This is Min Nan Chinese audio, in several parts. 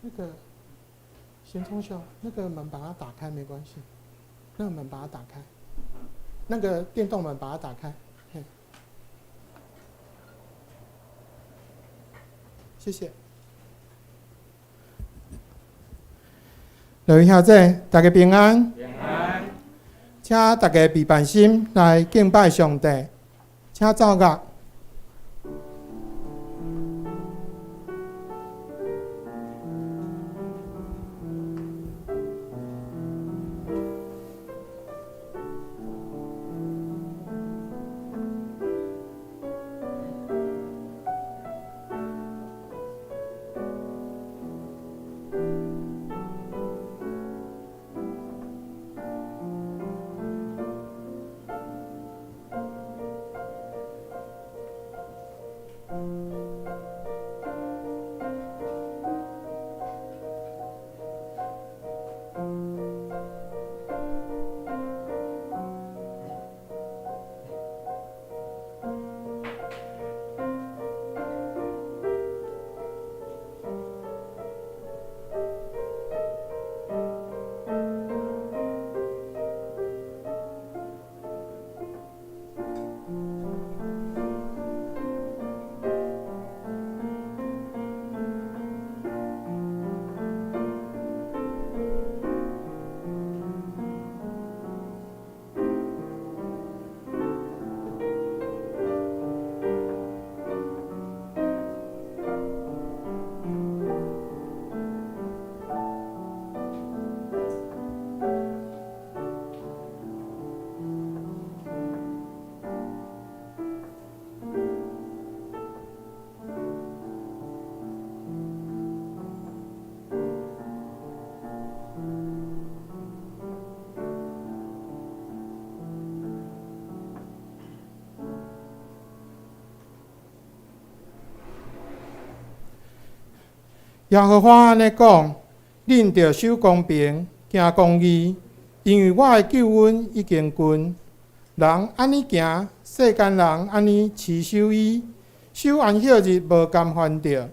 那個賢聰兄，那個門把它打開沒關係，那個門把它打開，那個電動門把它打開，嘿，謝謝。各位兄弟，大家平安。平安。請大家備辦心來敬拜上帝，請奏樂。耶和華按呢講：恁著守公平，行公義，因為我的救恩已經近。人按呢行，世間人按呢持守伊，守安息日無甘犯著，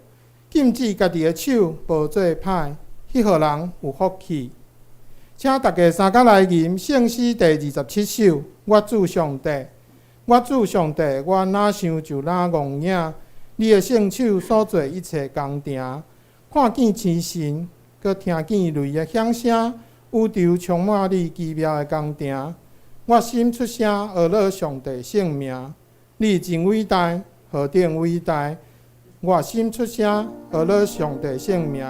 禁止家己的手無做歹，彼號人有福氣。請大家三甲來吟聖詩第27首。我主上帝，我主上帝，我若想就若戇影，你的聖手所做一切工程。看見星辰，閣聽見雷的響聲，宇宙充滿你奇妙的工程。我心出聲呵咾上帝聖名，你真偉大，何等偉大！我心出聲呵咾上帝聖名，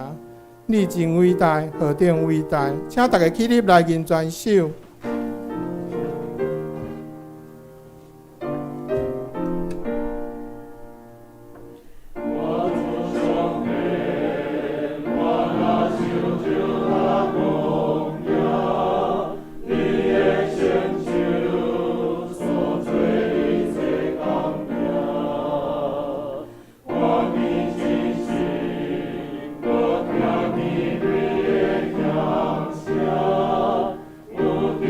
你真偉大，何等偉大！請大家起立來吟全首。我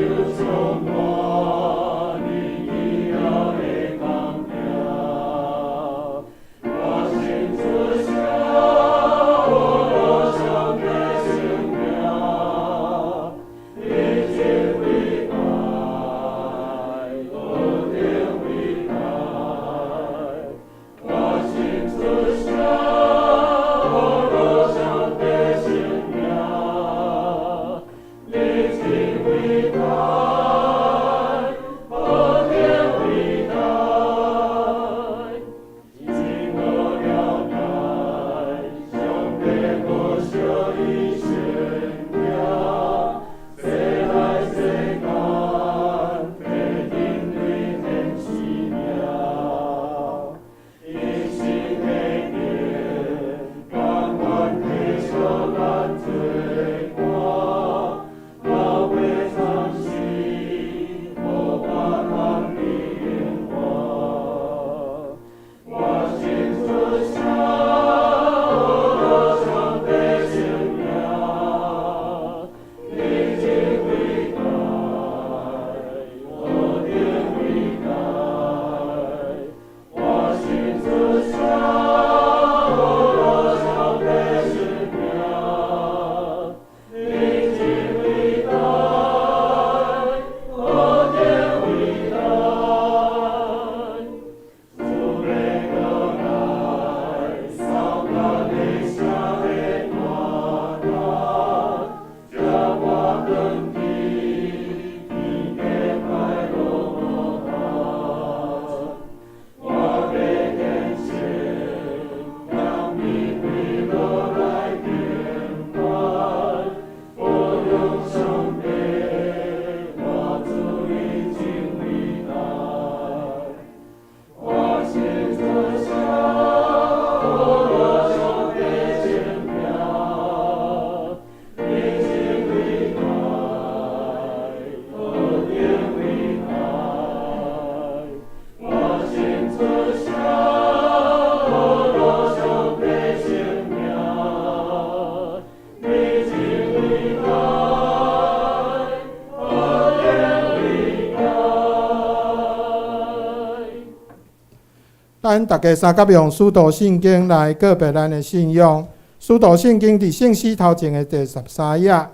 咱逐家相佮用使徒信經來告白咱的信仰。使徒信經佇聖詩頭前的第13頁，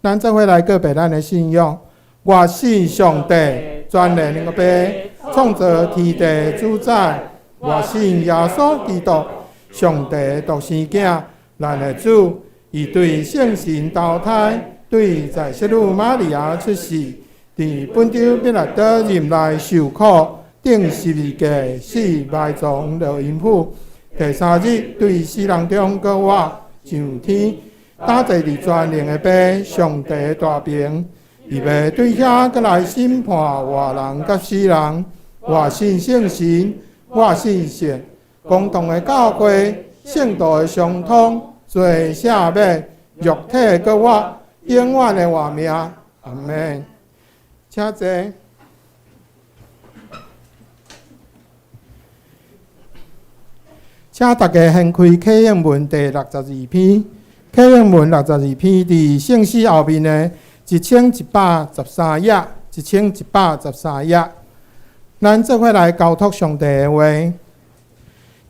咱做伙來告白咱的信仰。我信上帝，全能的父，創造天地主宰。我信耶穌基督，上帝獨生囝，咱的主，伊對聖神投胎，對在聖女瑪利亞出世，佇本丟彼拉多任內受苦，釘十字架，死埋葬落陰府，第三日對死人中復活，上天，搭坐佇全能的父上帝的大爿，伊欲對遐閣來審判活人佮死人。我信聖神，我信聖公同的教會，聖徒的相通，罪赦免，肉體的復活，永遠的活命。阿門。請坐。請大家掀開啟應文第62篇，啟應文六十二篇佇聖詩後面的1113頁，1113頁，咱做伙來交託上帝的話。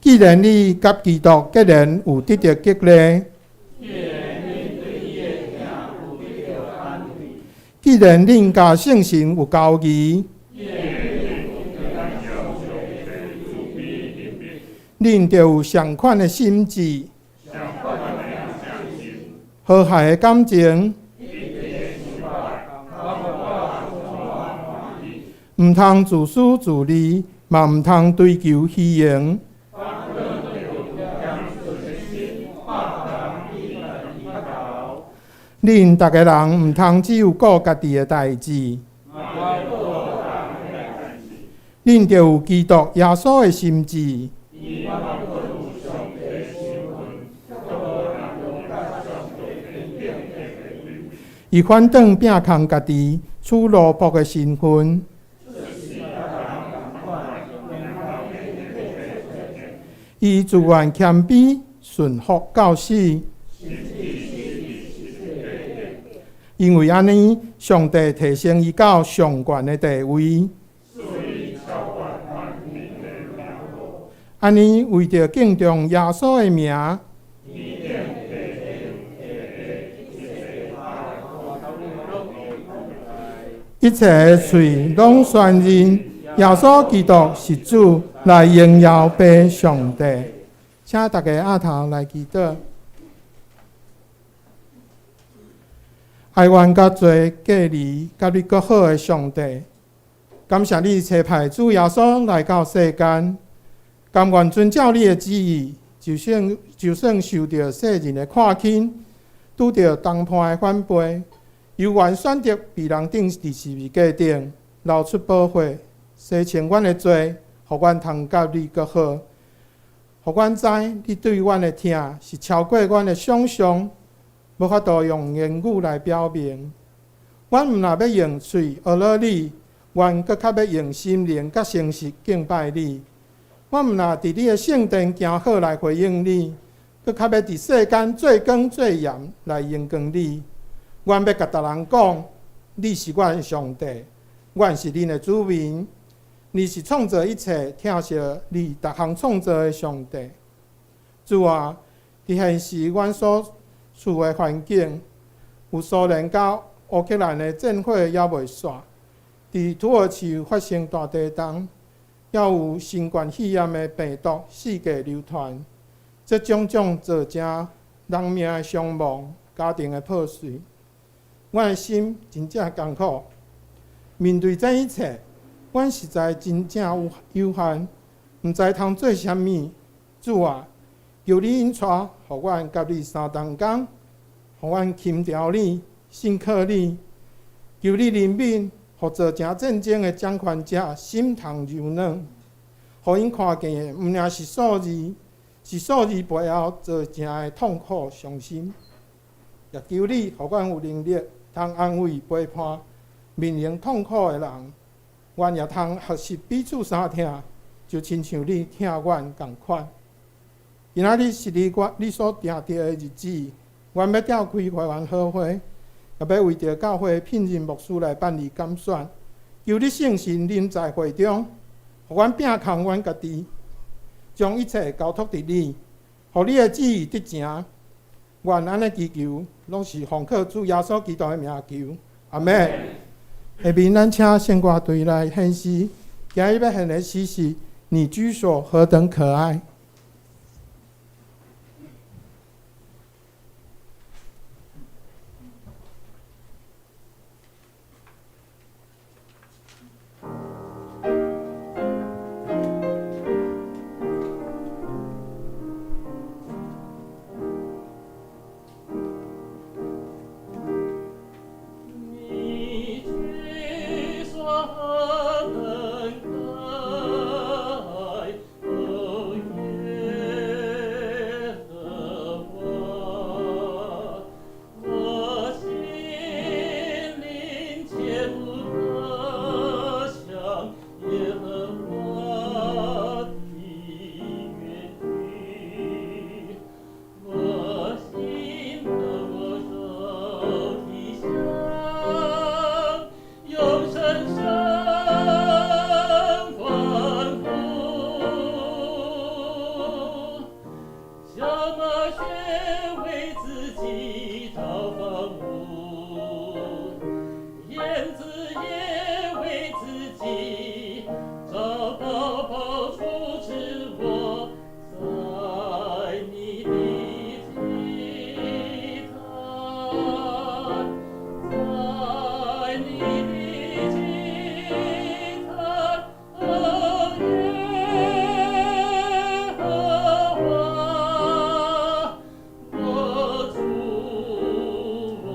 既然你佮基督結連有得著激勵，既然恁佮聖神有交誼，恁著有仝款的心志，和諧的感情，毋通自私自利，嘛毋通追求虛榮。恁逐个人毋通只有顧家己的代誌，恁著有基督耶穌的心志。伊反轉摒空家己，取奴僕的身份。伊自願謙卑，順服到死。因為按呢，上帝提升伊到上懸的地位。按呢，為著敬重耶穌的名，一切的喙攏宣認耶穌基督是主，來榮耀父上帝。請大家阿頭來祈禱。愛阮佮罪隔離，佮你閣好的上帝，感謝你差派主耶穌來到世間，甘願遵照你的旨意，就算就算受著世人的看輕，拄著同伴的反背，猶原選擇被人釘佇十字架頂，流出寶血，洗清阮的罪，予阮通佮你閣好，予阮知你對阮的疼是超過阮的想像。無法度用言語來表明。阮毋若欲用喙呵咾你，阮閣較欲用心靈佮誠實敬拜你。阮毋若佇你的聖殿行好來回應你，閣較欲佇世間做光做鹽來榮光你。阮欲共逐人講，你是阮的上帝，阮是恁的子民。你是創造一切、疼惜你逐項創造的上帝。主啊，佇現時阮所處的環境，有蘇聯佮烏克蘭的戰火猶未煞，佇土耳其發生大地震，猶有新冠肺炎的病毒世界流傳，這種種造成人命的傷亡、家庭的破碎，阮的心真正艱苦。面對這一切，阮實在真正有有限，毋知通做啥物。主啊，求你引帶，予阮佮你相同工，予阮輕調你、信靠你。求你憐憫，予造成戰爭的掌權者心通柔軟，予𪜶看見的毋爾是數字，是數字背後造成的痛苦傷心。也求你，予阮有能力通安慰陪伴面臨痛苦的人，阮也通學習彼此相疼，就親像你疼阮仝款。今仔日是你我你所定著的日子，阮欲召開會員好會，也欲為著教會聘任牧師來辦理揀選。求你聖神臨在會中，予阮摒空阮家己，將一切交託佇你，予你的旨意得成。願按呢祈求，攏是奉靠主耶穌基督的名求，阿們。下面咱請聖歌隊來獻詩，今日欲獻的詩是《你居所何等可愛》。你居所何等可愛，哦耶和華，我心靈切慕渴想耶和華的約定，我心和我肉體向永生神歡呼。小麻雀為自己找房屋，燕子也為自己找到寶處之窩，在你的祭壇，在你的祭壇，哦耶和華，我主我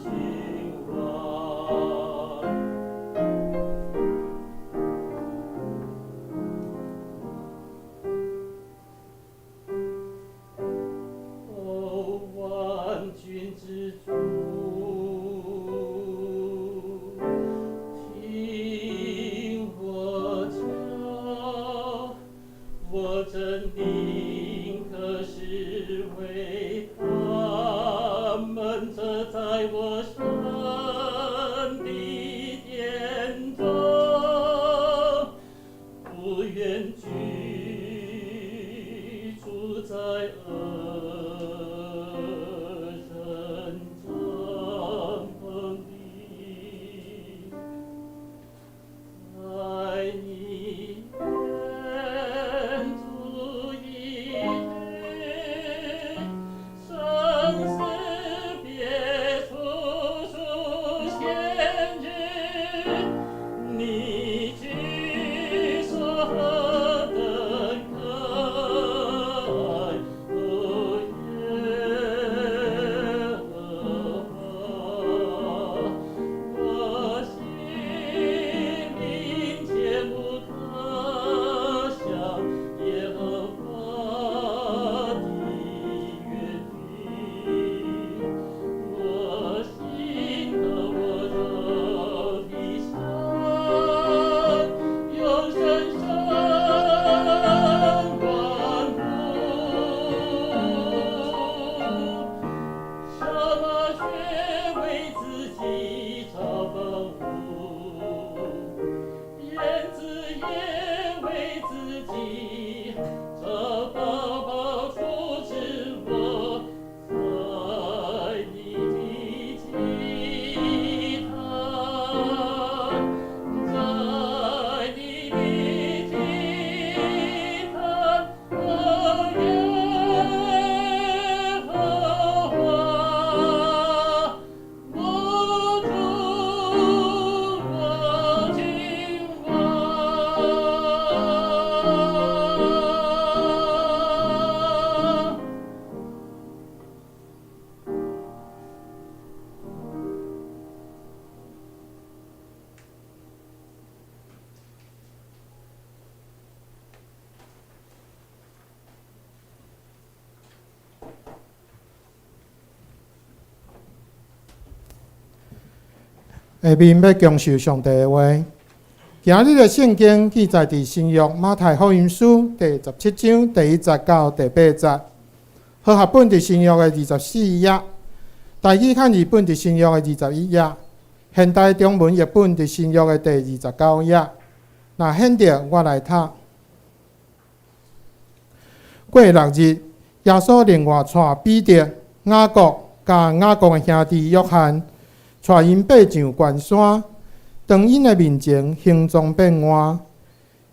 君王。哦，萬軍之主，聽我求，我真寧可是為他們這在我神的殿中，不願居住在惡人帳篷裡，在你院住一日，勝似別處數千日。你居所何等可愛，哦耶和華，我心靈切慕渴想耶和華的約定，我心和我肉體向永生神歡呼。小麻雀為自己找房屋，燕子也為自己找到寶處之窩，在你的祭壇，在你的祭壇，哦耶和華，我主我君王。下面欲恭受上帝的話。今日的聖經記載佇新約馬太福音書第17章第1節到第8節，和合本佇新約的24頁，台語漢字本佇新約的21頁，現代中文譯本佇新約的第29頁。若顯著，我來讀。過六日，耶穌另外帶彼得、雅各佮雅各的兄弟約翰，帶𪜶爬上懸山。當𪜶的面前形狀變換，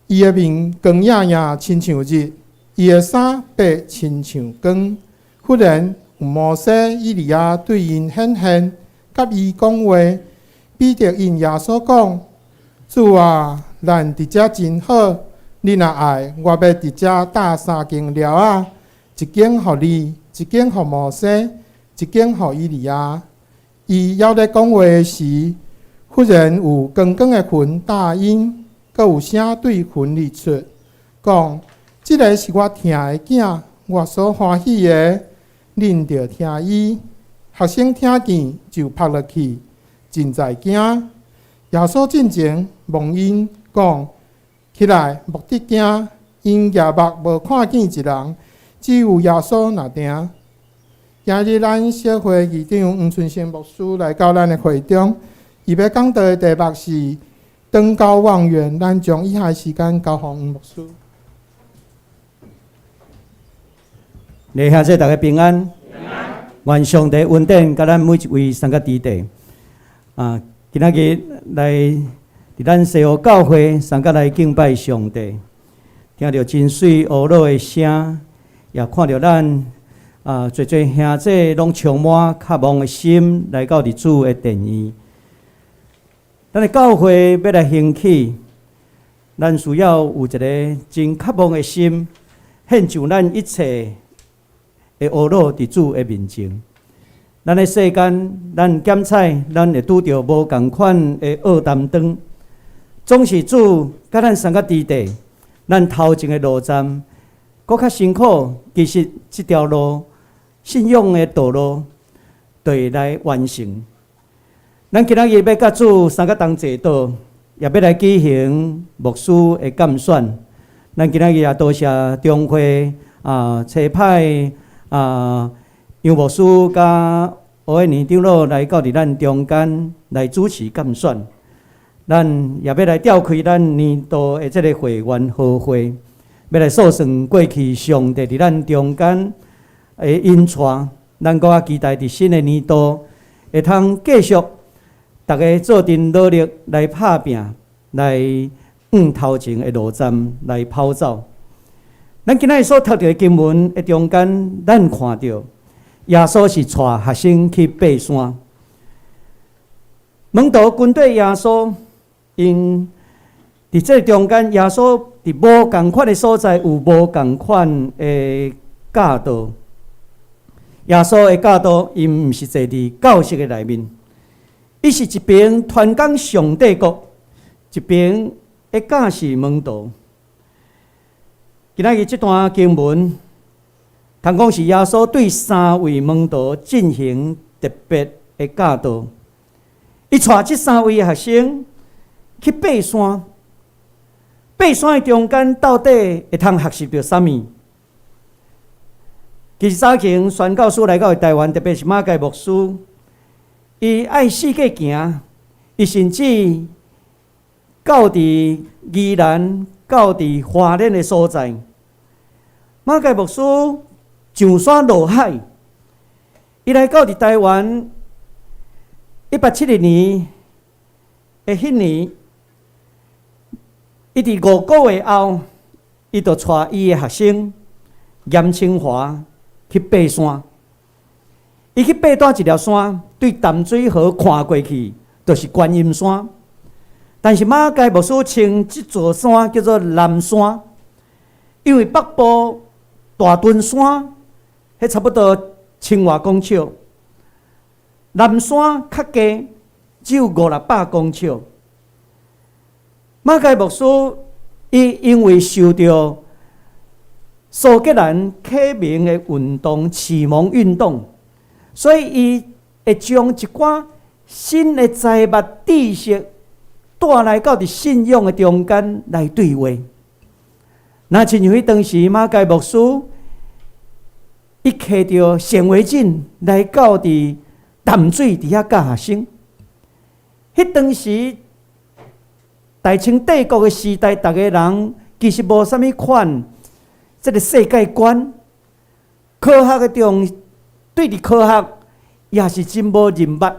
伊的面光燁燁，親像日；伊的衫白親像光。忽然有摩西、以利亞對𪜶顯現，佮伊講話。彼得應耶穌講：主啊，咱佇遮真好，你若愛，我欲佇遮搭三間寮仔，一間予你，一間予摩西，一間予以利亞。伊猶咧講話的時，忽然有光光的雲罩𪜶，閣有聲對雲裡出，講：這个是我疼的囝，我所歡喜的，恁著聽伊。學生聽見就仆落去，真在驚。耶穌進前摸𪜶講：起來，莫得驚。𪜶舉目無看見一人，只有耶穌爾定。今日咱小會議長黃春生牧師來到咱的會中，伊欲講道的題目是登高望遠。咱將以下時間交予黃牧師。弟兄姊妹大家平安，願上帝恩典佮咱每一位三個弟弟。啊，今仔日來佇咱西湖教會三個來敬拜上帝，聽著真媠呵咾的聲，也看著咱啊，濟濟兄弟攏充滿渴望的心來到佇主的殿院。咱的教會欲來興起，咱需要有一个真渴望的心，獻上咱一切的呵咾佇主的面前。咱的世間，咱檢採，咱會拄著無仝款的惡擔當，總是主佮咱三個弟弟，咱頭前的路站閣較辛苦。其實這條路，信仰的道路，就會來完成。咱今仔日欲佮主三個同齊禱，也欲來舉行牧師的鑑選。咱今仔日也多謝中會啊，差派啊楊牧師佮胡燕年長老來到佇咱中間來主持鑑選。咱也欲來召開咱年度的這个會員和會，欲來數算過去上帝佇咱中間的引帶。咱閣較期待佇新的年度會通繼續逐家做陣努力來拍拚，來向頭前的路站來跑走。咱今仔日所讀著的經文的中間，咱看著耶穌是帶學生去爬山。門徒跟綴耶穌，𪜶佇這中間，耶穌佇無仝款的所在有無仝款的教導。耶穌的教導，伊毋是坐佇教室的內面，伊是一邊傳講上帝國，一邊會教示門徒。今仔日這段經文，通講是耶穌對三位門徒進行特別的教導。伊帶這三位學生去爬山，爬山的中間到底會通學習著啥物？其實早前宣教師來到台灣，特別是馬偕牧師，伊愛四界行，伊甚至到佇宜蘭、到佇花蓮的所在。馬偕牧師上山落海，伊來到佇台灣，172年的彼年，伊佇5個月後，伊就帶伊的學生嚴清華去爬山。伊去爬佗一粒山，對淡水河看過去，就是觀音山。但是馬偕牧師稱這座山叫做南山，因為北部大屯山，彼差不多千外公尺，南山較低，只有五六百公尺。馬偕牧師伊因為受著蘇格蘭啟明的運動、啟蒙運動，所以伊會將一寡新的財物知識帶來到佇信仰的中間來對話。若親像彼當時馬偕牧師，伊提著顯微鏡來到佇淡水佇遐教學生。彼當時大清帝國的時代，逐个人其實無啥物款這个世界觀。科學的中，對佇科學也是真無認捌，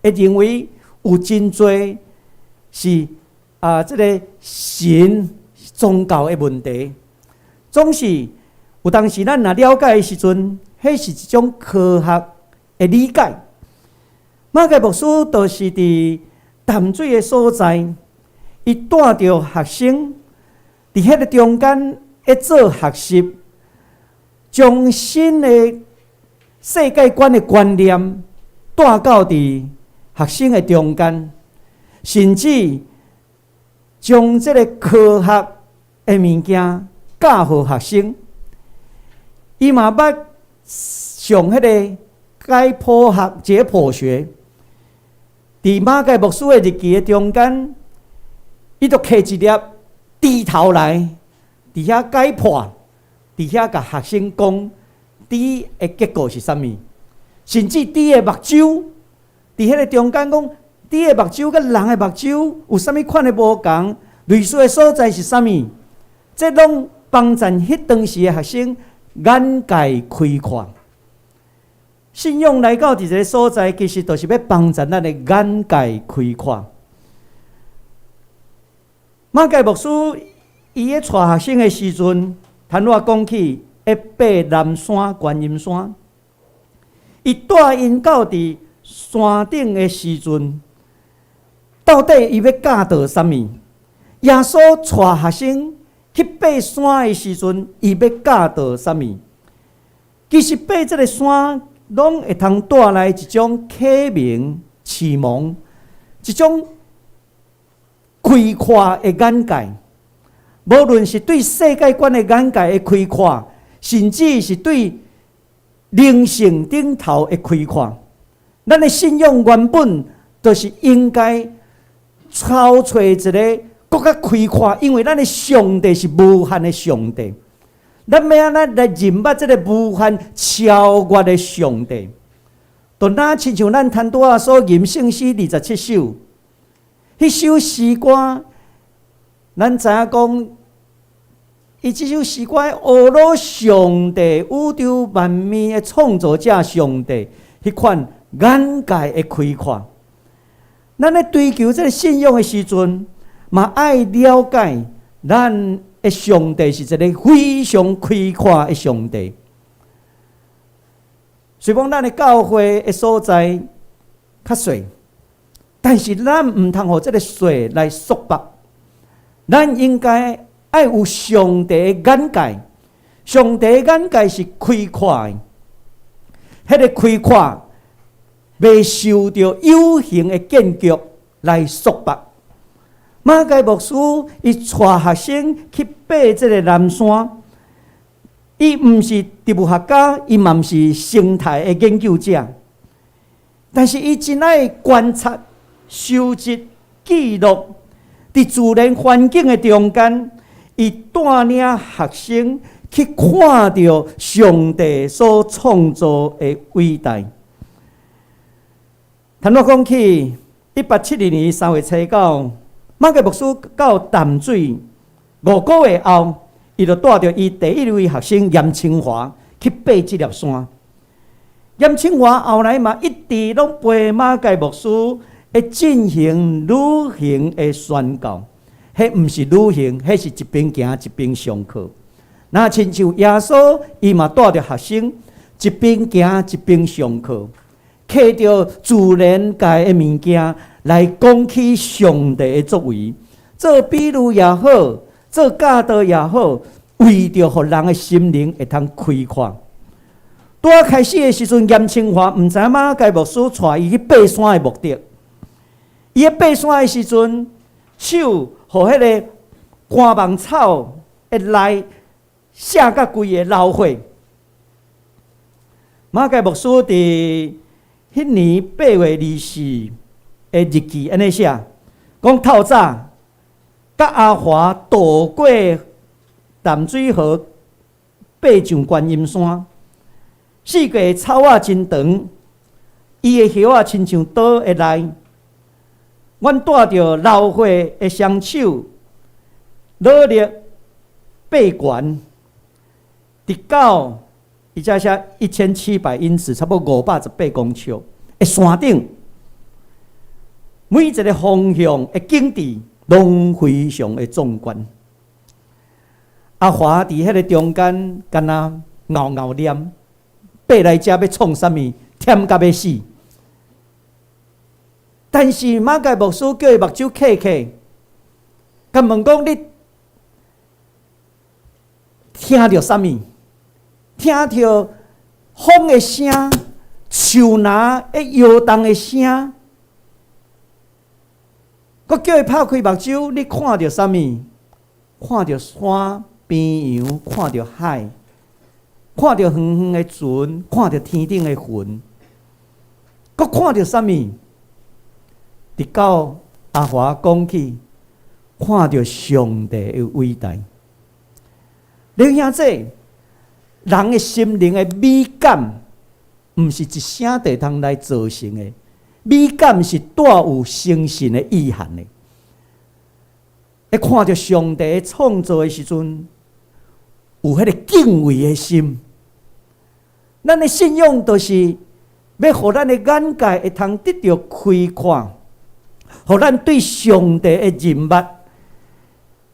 會認為有真濟是啊，這个神宗教的問題，總是有當時咱若了解的時陣，彼是一種科學的理解。馬偕牧師就是佇淡水的所在，伊帶著學生佇彼个中間咧做學習，將新的世界觀的觀念帶到佇學生的中間，甚至將這个科學的物件教予學生。伊嘛捌上彼个解剖學、解剖學，佇馬偕牧師的日記的中間，伊就摕一粒豬頭來，佇遐解剖，佇遐共學生講豬的結構是啥物，甚至豬的目睭，佇彼个中間講豬的目睭佮人的目睭有啥物款的無仝，類似的所在是啥物，這攏幫助彼當時的學生眼界開闊。信仰來到佇這个所在，其實就是欲幫助咱的眼界開闊。馬偕牧師伊咧帶學生的時陣，頭拄仔講起咧爬南山觀音山，伊帶𪜶到佇山頂的時陣，到底伊欲教導啥物？耶穌帶學生去爬山的時陣，伊欲教導啥物？其實爬這个山，攏會通帶來一種啟明、啟蒙，一種開闊的眼界。無論是對世界觀的眼界的開闊，甚至是對靈性頂頭的開闊。咱的信仰原本就是應該超揣一个閣較開闊，因為咱的上帝是無限的上帝。咱欲按怎來認捌這个無限超越的上帝？就若親像咱頭拄仔所吟聖詩27首，彼首詩歌，咱知影講，伊這首詩歌呵咾上帝宇宙萬物的創造者上帝，彼款眼界的開闊。咱咧追求這个信仰的時陣，嘛愛了解咱的上帝是一个非常開闊的上帝。雖講咱的教會的所在較細，但是咱毋通予這个細來束縛。咱應該愛有上帝的眼界，上帝的眼界是開闊的，彼个開闊袂受著有形的建築來束縛。馬偕牧師伊帶學生去爬這个南山，伊毋是植物學家，伊嘛毋是生態的研究者，但是伊真愛觀察、收集、記錄，佇自然環境的中間，伊帶領學生去看著上帝所創造的偉大。頭拄講起，1872年3月初9，馬偕牧師到淡水5個月後，伊就帶著伊第一位學生嚴清華去爬這粒山。嚴清華後來嘛一直攏陪馬偕牧師咧進行旅行的宣教。彼毋是旅行，彼是一邊行一邊上課。若親像耶穌，伊嘛帶著學生一邊行一邊上課，揢著自然界的物件來講起上帝的作為，做比喻也好，做教導也好，為著予人的心靈會通開闊。拄仔開始的時陣，嚴清華毋知影馬偕牧師帶伊去爬山的目的。伊咧爬山的時陣，手予彼个肝芒草的內射甲規个流血。馬偕牧師佇彼年8月24的日記按呢寫，講透早，佮阿華渡過淡水河，爬上觀音山。四界草仔真長，伊的葉仔親像刀的內。阮帶著流血的雙手，努力爬懸，直到伊遮寫1700英尺，差不多518公尺的山頂，每一个方向的景致攏非常的壯觀。阿華佇彼个中間，敢若𠢕𠢕念，爬來遮欲創啥物？忝甲欲死。但是馬偕牧師叫伊目睭瞌瞌，共問講你聽著啥物？聽著風的聲，樹林會搖動的聲，閣叫伊拍開目睭，你看著啥物？看著山邊洋，看著海，看著遠遠的船，看著天頂的雲，閣看著啥物？直到阿華講起，看著上帝的偉大。你兄弟，人的心靈的美感，毋是一聲就通來造成的。美感是帶有誠信的意涵的。會看著上帝創造的時陣，有彼个敬畏的心。咱的信仰就是欲予咱的眼界會通得著開闊，予咱對上帝的認捌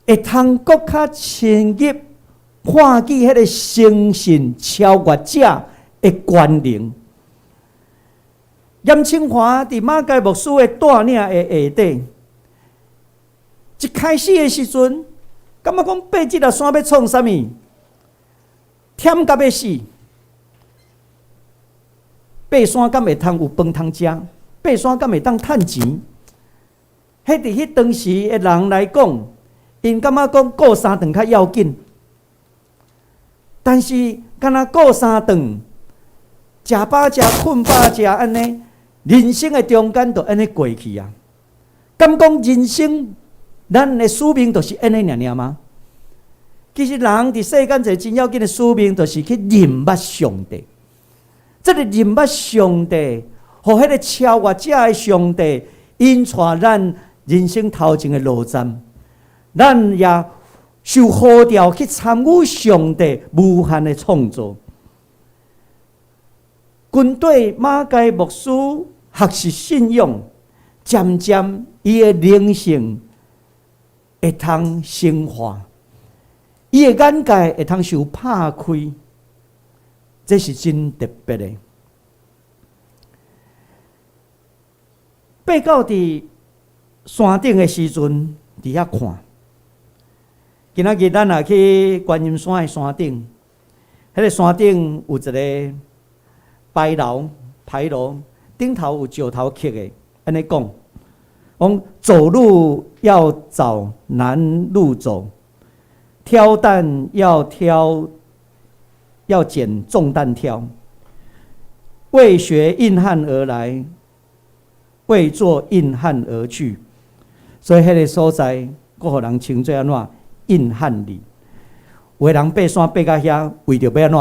會通閣較深入，看見彼个誠信超越者的權能。嚴清華佇馬偕牧師的帶領的下底，一開始的時陣，感覺講爬這粒山欲創啥物？忝甲欲死。爬山敢會通有飯通食？爬山敢會當趁錢？彼佇彼當時的人來講，𪜶感覺講顧三頓較要緊。但是，敢若顧三頓，食飽食，睏飽食，按呢，人生的中間就按呢過去啊。敢講人生，咱的使命就是按呢爾爾嗎？其實人佇世間一个真要緊的使命，就是去認捌上帝。這个認捌上帝，予彼个超越者的上帝引帶咱人生頭前的路站，咱也受呼召去參與上帝無限的創造。根據馬偕牧師學習信仰，漸漸伊的靈性會通升華，伊的眼界會通受拍開，這是真特別的。爬到佇山頂的時陣，佇遐看。今仔日咱若去觀音山的山頂，彼个山頂有一个牌樓，牌樓頂頭有石頭刻的，按呢講，講走路要找難路走，挑擔要挑要揀重擔挑，為學硬漢而來，為做硬漢而去，所以彼个所在，閣予人稱做按怎？硬漢里。有的人爬山爬到遐，為著欲按怎？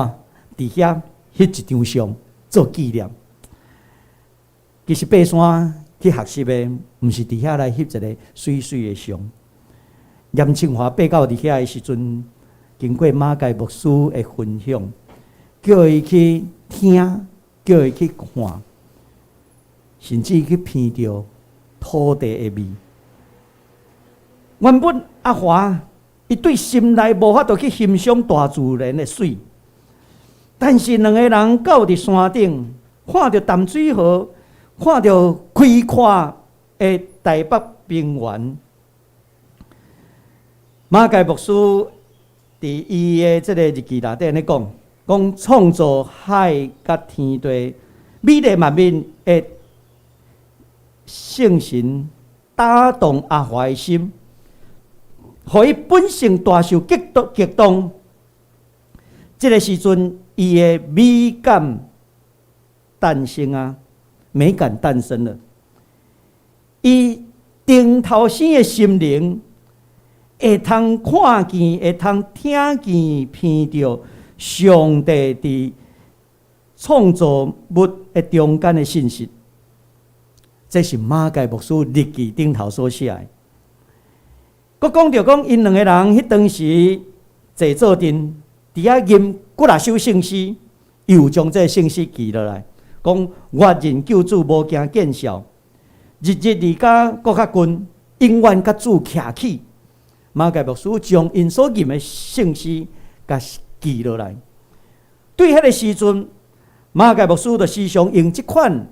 佇遐翕一張相做紀念。其實爬山去學習的，毋是佇遐來翕一个媠媠的相。嚴清華爬到佇遐的時陣，經過馬偕牧師的分享，叫伊去聽，叫伊去看，甚至去聞著土地的味。原本阿華伊對心內無法度去欣賞大自然的媠，但是兩个人到佇山頂，看著淡水河，看著開闊的台北平原。馬偕牧師佇伊的這个日記內底按呢講，講創造海佮天地，美麗萬物的聖神打動阿華的心，予伊本性大受激動激動。這个時陣，伊的美感誕生啊，美感誕生了。伊頂頭生的心靈會通看見，會通聽見、聞著上帝佇創造物的中間的信息。這是馬偕牧師日記頂頭所寫的。閣講著講，𪜶兩个人彼當時坐做陣，佇遐吟幾若首聖詩，又將這个聖詩記落來，講我認救主無驚見笑，日日離家閣較近，永遠佮主徛起。馬偕牧師將𪜶所吟的聖詩共記落來。對彼个時陣，馬偕牧師就時常用這款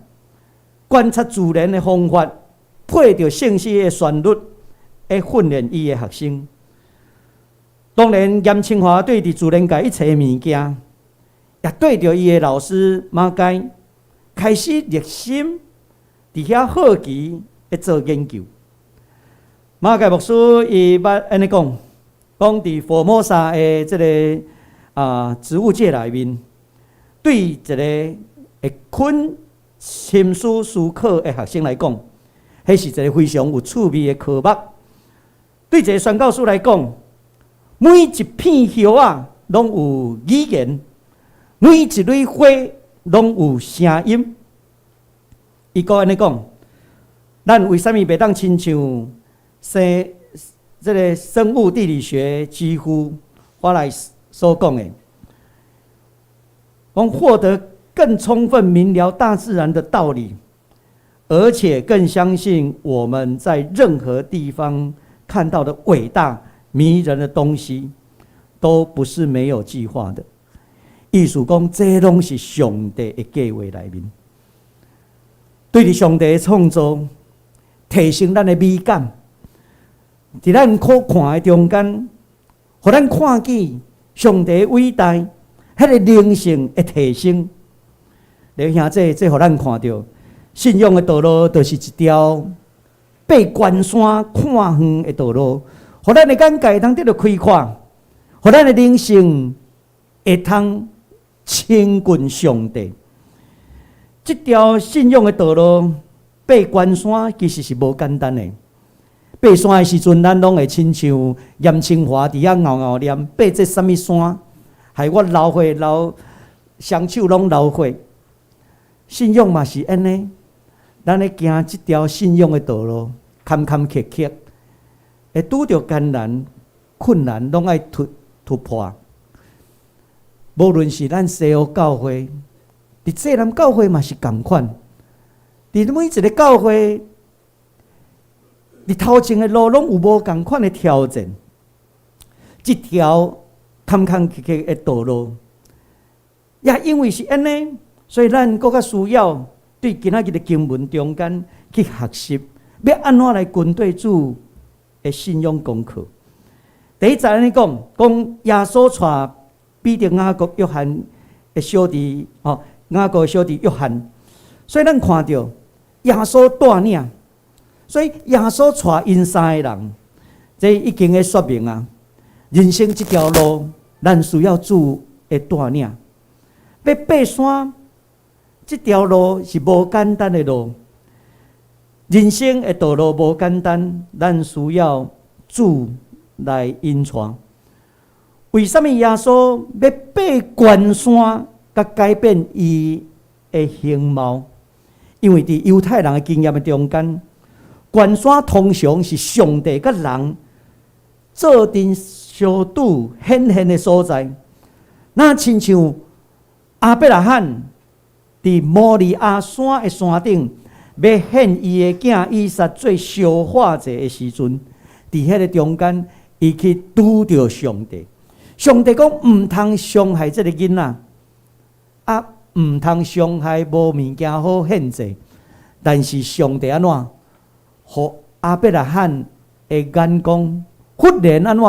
觀察自然的方法，配著聖詩的旋律，來訓練伊的學生。當然，嚴清華對佇自然界一切物件，也對著伊的老師馬偕開始熱心佇遐好奇咧做研究。馬偕牧師伊捌按呢講，講佇佛摩薩的這个植物界內面，對一个會肯深思思考的學生來講，彼是一个非常有趣味的科目。對一个宣教師來講，每一片葉仔攏有語言，每一蕊花攏有聲音。伊閣按呢講，咱為啥物袂當親像生這个生物地理學之父華萊士所講的，講獲得更充分明了大自然的道理，而且更相信我們在任何地方看到的偉大迷人的東西，都不是沒有計劃的。意思講，這攏是上帝的計劃內面。對佇上帝的創造，提升咱的美感，佇咱可看的中間，予咱看見上帝偉大，彼个靈性會提升。弟兄姊妹，這予咱看著信仰的道路，就是一條爬懸山看遠的道路，予咱的眼界會當得著開闊，予咱的靈性會通親近上帝。這條信仰的道路爬懸山其實是無簡單的。爬山的時陣，咱攏會親像嚴清華佇遐𠢕𠢕念爬這啥物山，害我流血流，雙手攏流血。信仰嘛是按呢，咱咧行這條信仰的道路，坎坎坷坷，會拄著艱難困難，攏愛突破。無論是咱西湖教會，佇濟南教會嘛是仝款，佇每一个教會，佇頭前的路攏有無仝款的挑戰。這條坎坎坷坷的道路，也因為是按呢，所以咱閣較需要對今仔日的經文中間去學習，欲按怎來跟綴主的信仰功課。第一節按呢講，講耶穌帶彼得、雅各、約翰的小弟，吼，雅各的小弟約翰，所以咱看著耶穌帶領，所以耶穌帶𪜶三个人，這已經咧說明啊，人生這條路，咱需要主的帶領。欲爬山，這條路是無簡單的路，人生的道路無簡單，咱需要主來引帶。為啥物耶穌欲爬懸山，佮改變伊的形貌？因為佇猶太人的經驗的中間，懸山通常是上帝佮人做陣相拄顯現的所在。若親像亞伯拉罕佇摩利亞山的山頂，欲獻伊的囝以撒做燒化祭的時陣，佇彼个中間，伊去拄著上帝。上帝講毋通傷害這个囡仔，啊，毋通傷害無物件好獻祭。但是上帝按怎，予亞伯拉罕的眼光忽然按怎，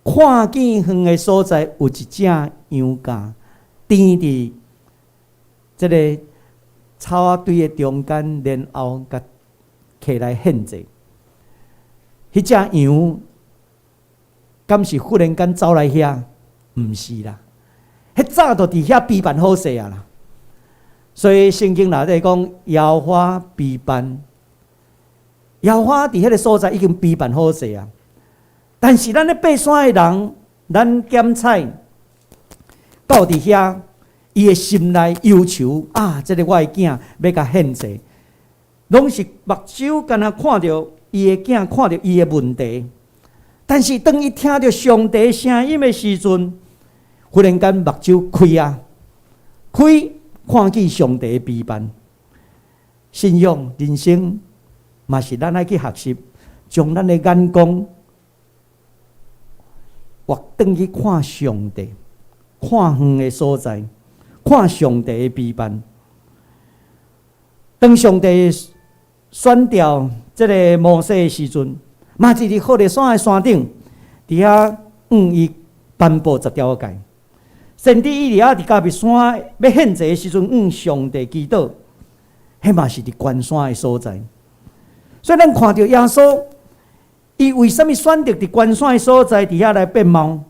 看見遠的所在有一隻羊羔，釘佇這个草仔堆的中間，然後共提來獻祭。彼隻羊敢是忽然間走來遐？毋是啦，彼早就佇遐備辦好勢啊啦。所以聖經內底講，耶和華備辦，耶和華佇彼个所在已經備辦好勢啊。但是咱咧爬山的人，咱檢採到佇遐，伊的心內憂愁啊，這个我的囝欲共獻祭，攏是目睭干焦看著伊的囝，看著伊的問題。但是當伊聽著上帝聲音的時陣，忽然間目睭開啊，開看見上帝的備辦。信仰人生嘛是咱愛去學習，將咱的眼光轉轉去看上帝，看遠的所在，看上帝的備辦。當上帝選召這个摩西的時陣，嘛是佇何烈山的山頂，佇遐向伊頒布十條誡。先知以利亞佇迦密山欲獻祭的時陣，向上帝祈禱，彼嘛是佇懸山的所在。所以咱看著耶穌，伊為啥物選擇佇懸山的所在，佇遐來變貌？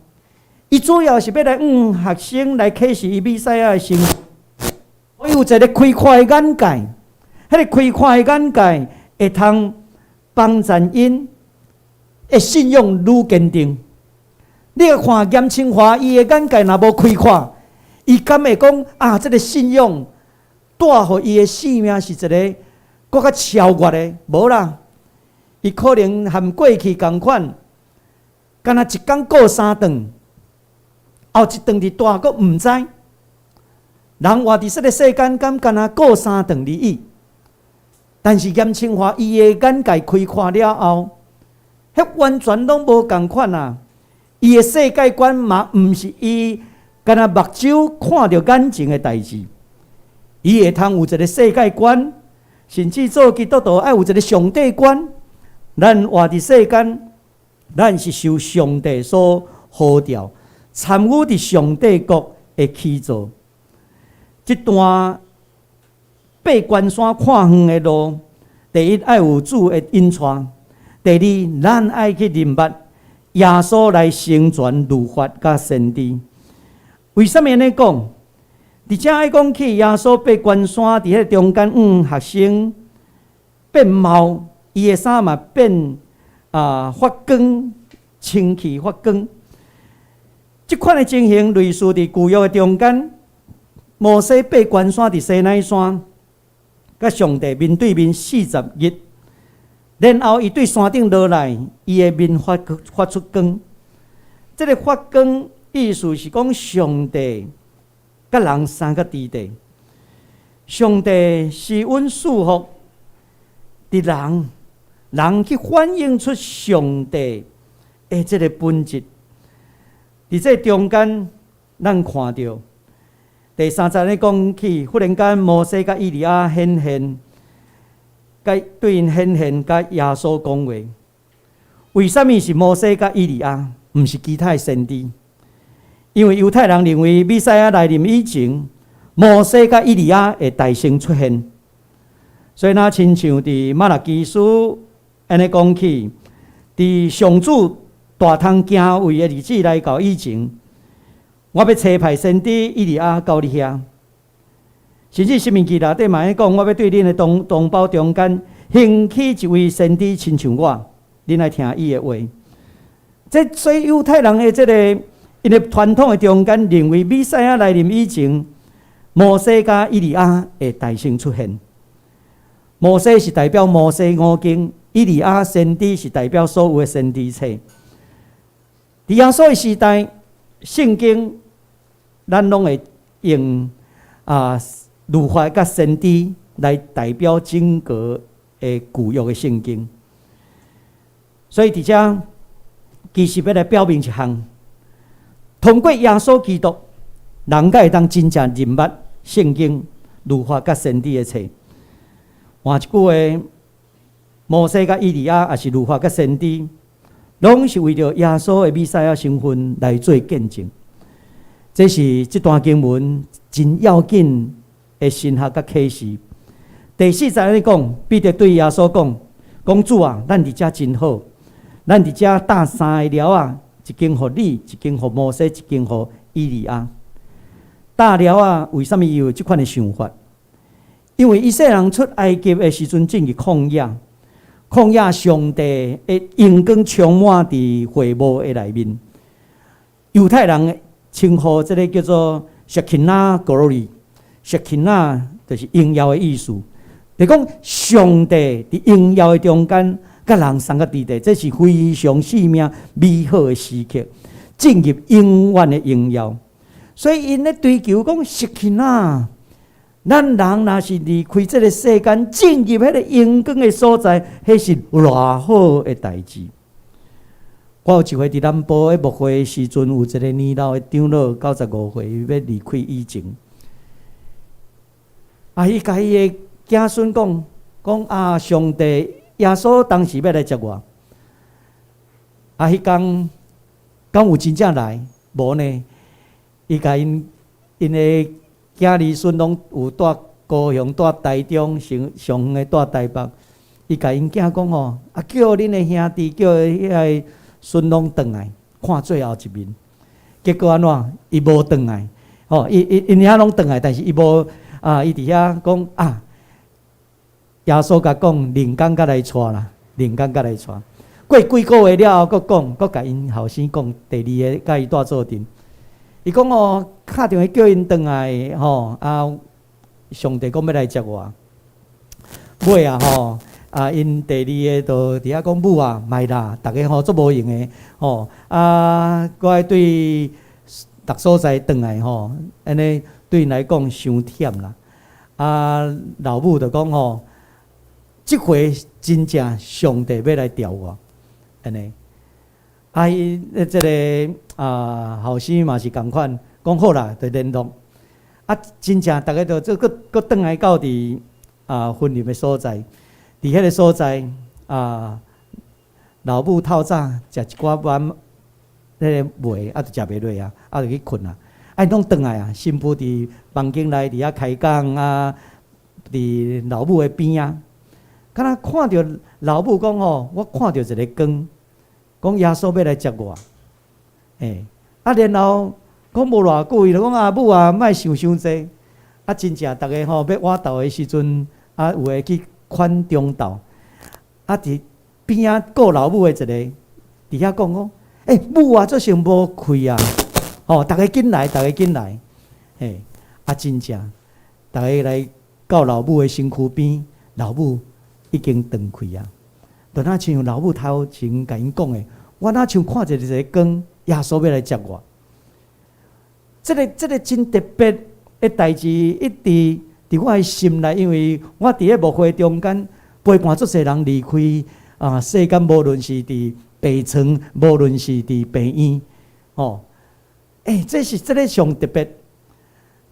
伊主要是欲來向學生來啟示伊彌賽亞的身份，伊有一个開闊的眼界，彼个開闊的眼界會通幫助𪜶的信仰愈堅定。你看嚴清華，伊的眼界若無開闊，伊敢會講啊？這个信仰帶予伊的生命是一个閣較超越的？無啦，伊可能和過去仝款，敢若一工過三頓，後一頓佇佗閣毋知。人活佇這个世間，敢干焦過三頓而已。但是嚴清華伊的眼界開闊了後，彼完全攏無仝款啊！伊的世界觀嘛，毋是伊干焦目睭看著眼前的代誌，伊會通有一个世界觀，甚至做基督徒愛有一个上帝觀。咱活佇世間，咱是受上帝所呼召，參與佇上帝國的起造。這段爬懸山看遠的路，第一愛有主的引帶，第二咱愛去認捌耶穌來成全律法佮先知。為啥物按呢講？佇遮愛講起耶穌爬懸山，佇彼个中間，向學生變貌，伊的衫嘛變啊發光，清氣發光。這款的情形類似佇舊約的中間，摩西爬懸山佇西奈山，佮上帝面對面四十日，然後伊對山頂落來，伊的面發出光。這个發光意思是講上帝佮人相佮佇底，上帝是阮賜福佇人，人去反映出上帝的這个本質。佇這中間，咱看著第三節咧講起，忽然間摩西佮以利亞顯現，佮對𪜶顯現，佮耶穌講話。為啥物是摩西佮以利亞，毋是其他的先知？因為猶太人認為彌賽亞來臨以前，摩西佮以利亞會代先出現。所以，若親像佇瑪拉基書按呢講起，佇上主大通敬畏的日子來到以前，我欲差派先知以利亞到你遐。甚至申命記內底嘛按呢講，我欲對恁的同胞中間興起一位先知，親像我，恁愛聽伊的話。這所以猶太人的這个𪜶的傳統的中間，認為彌賽亞來臨以前，摩西佮以利亞會代先出現。摩西是代表摩西五經，以利亞先知是代表所有的先知冊。佇耶穌的時代，聖經咱攏會用啊律法佮先知來代表整個的舊約的聖經。所以佇遮其實欲來表明一項，通過耶穌基督，人才會當真正認捌聖經、律法佮先知的冊。換一句話，摩西佮以利亞，抑是律法佮先知，攏是為著耶穌的彌賽亞身份來做見證。這是這段經文真要緊的神學佮啟示。第四節咧講，彼得對耶穌講：講主啊，咱佇遮真好，咱佇遮搭三个寮仔，一間予你，一間予摩西，一間予以利亞。搭寮仔為啥物伊有這款的想法？因為以色列人出埃及的時陣進入曠野，曠野上帝的榮光充滿佇會幕的內面。猶太人稱呼這个叫做 Shekinah Glory，Shekinah 就是榮耀的意思。就講上帝佇榮耀的中間，佮人相佮佇底，這是非常生命美好的時刻，進入永遠的榮耀。所以𪜶咧追求講失去哪，咱人若是離開這个世間，進入彼个榮光的所在，彼是偌好的代誌。我有一回佇南部咧牧會的時陣，有一个年老的長老，95歲，伊欲離開以前。啊，伊共伊的子孫講，講啊，上帝耶穌當時欲來接我。啊，彼工敢有真正來？無呢？伊共𪜶的囝兒孫攏有蹛高雄、蹛台中、上上遠的蹛台北。伊共𪜶囝講吼，啊，叫恁的兄弟，叫彼个孫攏轉來看最後一面。結果按怎？伊無轉來，吼，伊伊𪜶遐攏轉來，但是伊無啊，伊佇遐講啊，耶穌共講，兩工才來帶啦，兩工才來帶。過幾個月了後，閣講，閣共𪜶後生講，第二个共伊蹛做陣。伊講哦，敲電話叫𪜶轉來吼，啊，上帝講欲來接我。尾啊吼，啊，𪜶第二个就佇遐講母啊，莫啦，逐家吼足無閒的吼，啊，閣愛對逐所在轉來吼，按呢對𪜶來講傷忝啦。啊，老母就講吼，這回真正上帝欲來召我，按呢。啊，伊這个啊後生嘛是仝款，講好啦，就聯絡。啊，真正逐家就這閣閣轉來到佇啊婚禮的所在，佇彼个所在啊，老母透早食一寡丸，彼个糜啊，就食袂落啊，啊就去睏啊。啊，𪜶攏轉來啊，新婦佇房間內佇遐開講啊，佇老母的邊仔，敢若看著老母講吼，我看著一个光。講耶穌欲來接我，欸，啊，然後講無偌久，伊就講啊母啊，莫想傷濟，啊，真正逐家吼欲倚晝的時陣，啊，有的去款中晝，啊，佇邊仔顧老母的一個，佇遐講講，欸，母啊，做啥無開啊？吼，逐家緊來，逐家緊來，嘿，啊，真正，逐家來到老母的身軀邊，老母已經斷氣啊。就若像老母頭前共𪜶講的，我若像看著一个光，耶穌欲來接我。這个真特別的代誌，一直佇我的心內，因為我佇咧牧會中間陪伴足濟人離開啊世間，無論是佇病床，無論是佇病院，吼，欸，這是這个上特別。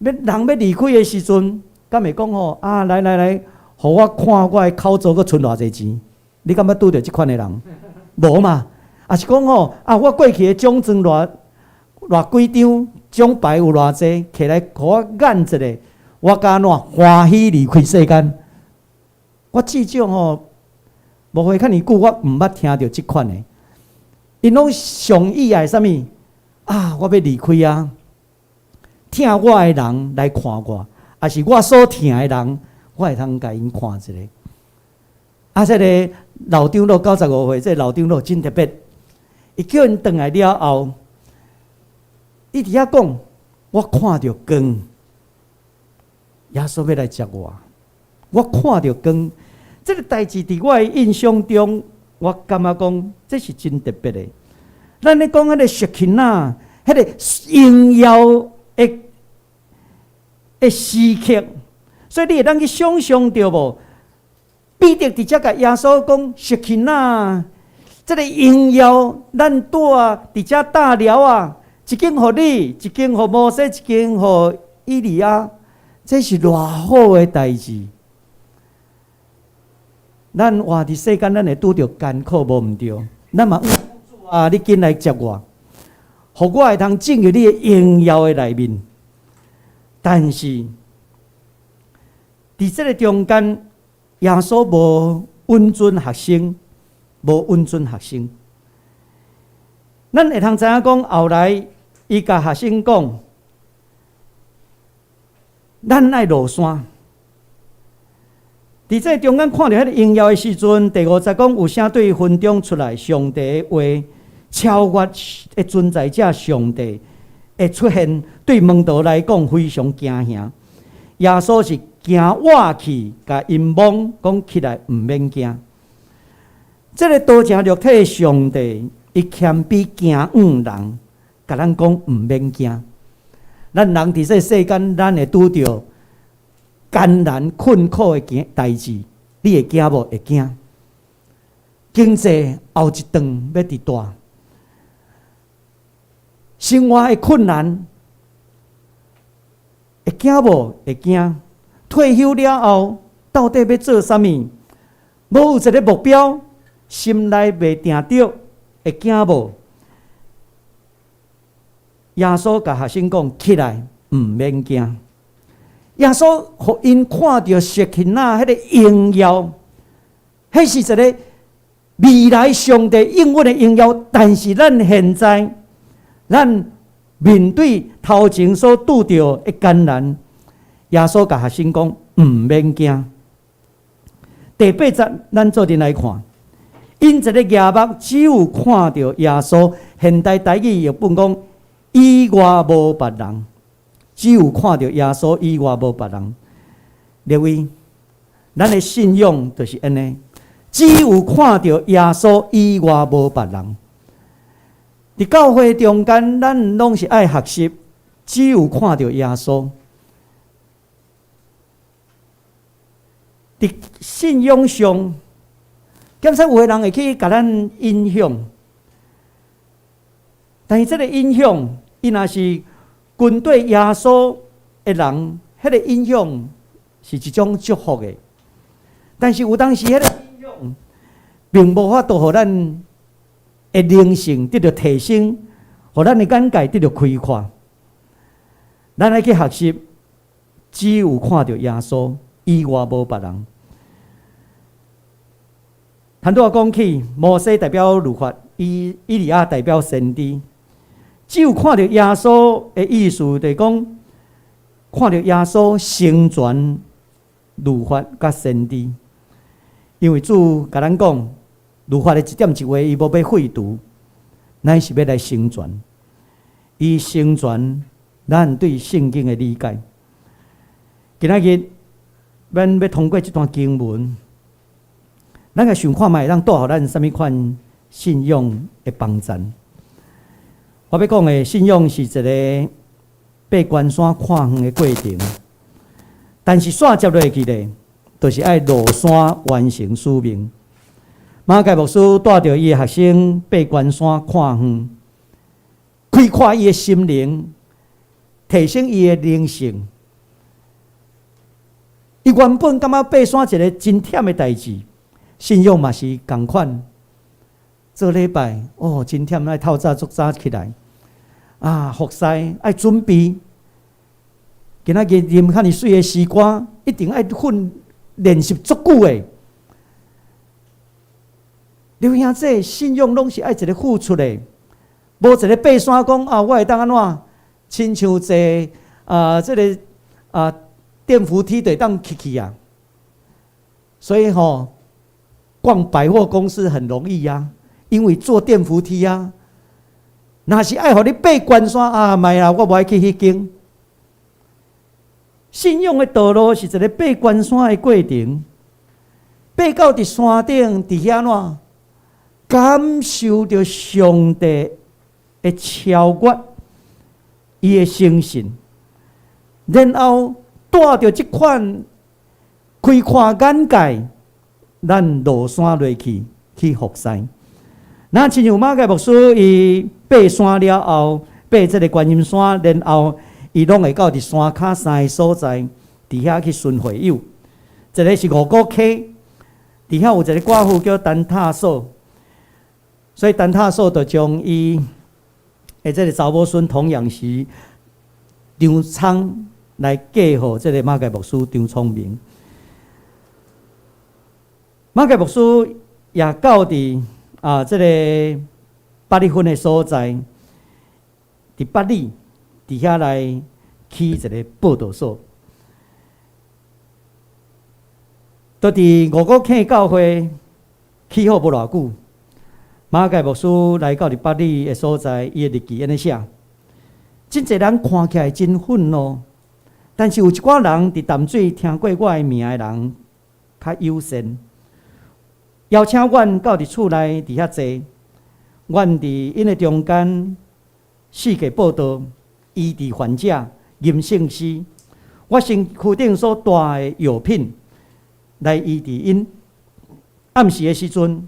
欲人欲離開的時陣，敢會講吼啊，來來來，予我看我的口座閣賰偌濟錢。你敢捌拄著這款的人？無嘛？抑是講吼啊，我過去的獎狀偌偌幾張，獎牌有偌濟，摕來予我眼一下，我敢按怎歡喜離開世間？我至少吼，牧會較爾久，我毋捌聽著這款的。𪜶攏上意愛啥物？啊，我欲離開啊！疼我的人來看我，抑是我所疼的人，我會通共𪜶看一下。啊，這个老長老95歲，這个老長老真特別。伊叫𪜶轉來了後，伊佇遐講，我看著光，耶穌欲來接我。我看著光，這个代誌佇我的印象中，我感覺講這是真特別的。咱咧講彼个石琴啊，彼个榮耀的時刻，所以你會當去想像著無？彼得佇遮共耶穌講，石琴啊，這个榮耀咱拄啊，佇遮搭寮啊，一間予你，一間予摩西，一間予以利亞，這是偌好的代誌。咱活佇世間，咱會拄著艱苦，無毋對。咱嘛主啊，你緊來接我，予我會通進入你的榮耀的內面。但是，佇這个中間，耶穌無允准學生，無允准學生。咱會通知影講，後來伊共學生講，咱愛落山。佇這中間看著彼個榮耀的時陣，第五節講有聲對雲中出來，上帝的話超越的存在者，上帝的出現，對門徒來講非常驚嚇。耶穌是行倚去，共𪜶摸，講起來毋免驚。這个道成肉體的上帝，伊謙卑驚向人，共咱講毋免驚。咱人佇這世間，咱會拄著艱難困苦的驚代誌，你會驚無？會驚。經濟後一頓欲佇大，生活的困難會驚無？會驚。退休了後，到底欲做啥物？無有一个目標，心內袂定著，會驚無？耶穌共學生講：起來，毋免驚。耶穌予𪜶看著shekinah彼个榮耀，彼是一个未來上帝應允的榮耀。但是咱現在，咱面對頭前所拄著的艱難，耶穌共學生講：毋免驚。第八節，咱做陣來看，𪜶一个額目只有看著耶穌。現代台語譯本講，以外無別人，只有看著耶穌以外無別人。各位，咱的信仰就是按呢，只有看著耶穌以外無別人。佇教會中間，咱攏是愛學習，只有看著耶穌。佇信仰上，敢說有的人會去共咱影響，但是這个影響，伊若是跟對耶穌的人，彼个影響是一種祝福的。但是有當時，彼个影響並無法度予咱的靈性得著提升，予咱的眼界得著開闊。咱愛去學習，只有看著耶穌以外無別人。坦拄仔講起，摩西代表律法，以利亞代表先知。只有看著耶穌的意思，就是講看著耶穌成全律法佮先知。因為主共咱講，律法的一點一畫，伊無欲廢除，乃是欲來成全。伊成全咱對聖經的理解。今仔日，咱欲通過這段經文，咱來想看覓，會當帶予咱啥物款信仰的幫贊。我欲講的信仰是一个爬懸山看遠的過程，但是煞接落去咧，就是愛落山完成使命。馬偕牧師帶著伊的學生爬懸山看遠，開闊伊的心靈，提升伊的靈性。伊原本感覺爬山一个真忝的代誌，信仰嘛是仝款。做禮拜哦，真忝，愛透早足早起來啊，服侍愛準備。今仔日啉遐爾媠的詩歌，一定愛訓練習足久的。劉兄弟，信仰攏是愛一个付出的，無一个爬山講啊，我會當按怎？親像坐啊，這个啊電扶梯就會當起去啊。所以吼，逛百貨公司很容易呀，因為坐電扶梯啊。若是愛予你爬懸山啊，莫啦，我無愛去彼間。信仰的道路是一个爬懸山的過程，爬到佇山頂，佇遐怎感受著上帝的超越，伊的誠信，然後帶著這款開闊眼界，咱落山落去去服侍。若親像馬偕牧師，伊爬山了後，爬這个觀音山，然後伊攏會到佇山跤三个所在，佇遐去巡會友。一个是五股溪，佇遐有一个寡婦叫陳塔嫂，所以陳塔嫂就將伊的這个查某孫童養媳張聰來嫁予這个馬偕牧師張聰明。馬偕牧師也到佇啊這个八里分的所在，佇八里佇遐來起一个報道所。都佇五股坑教會起好無偌久，馬偕牧師來到佇八里的所在，伊的日記按呢寫：真濟人看起來真憤怒，但是有一寡人佇淡水聽過我的名的人較友善，邀請阮到佇厝內佇遐坐，阮佇𪜶的中間四界報道，醫治患者，吟聖詩。我身軀頂所帶的藥品來醫治𪜶。暗時的時陣，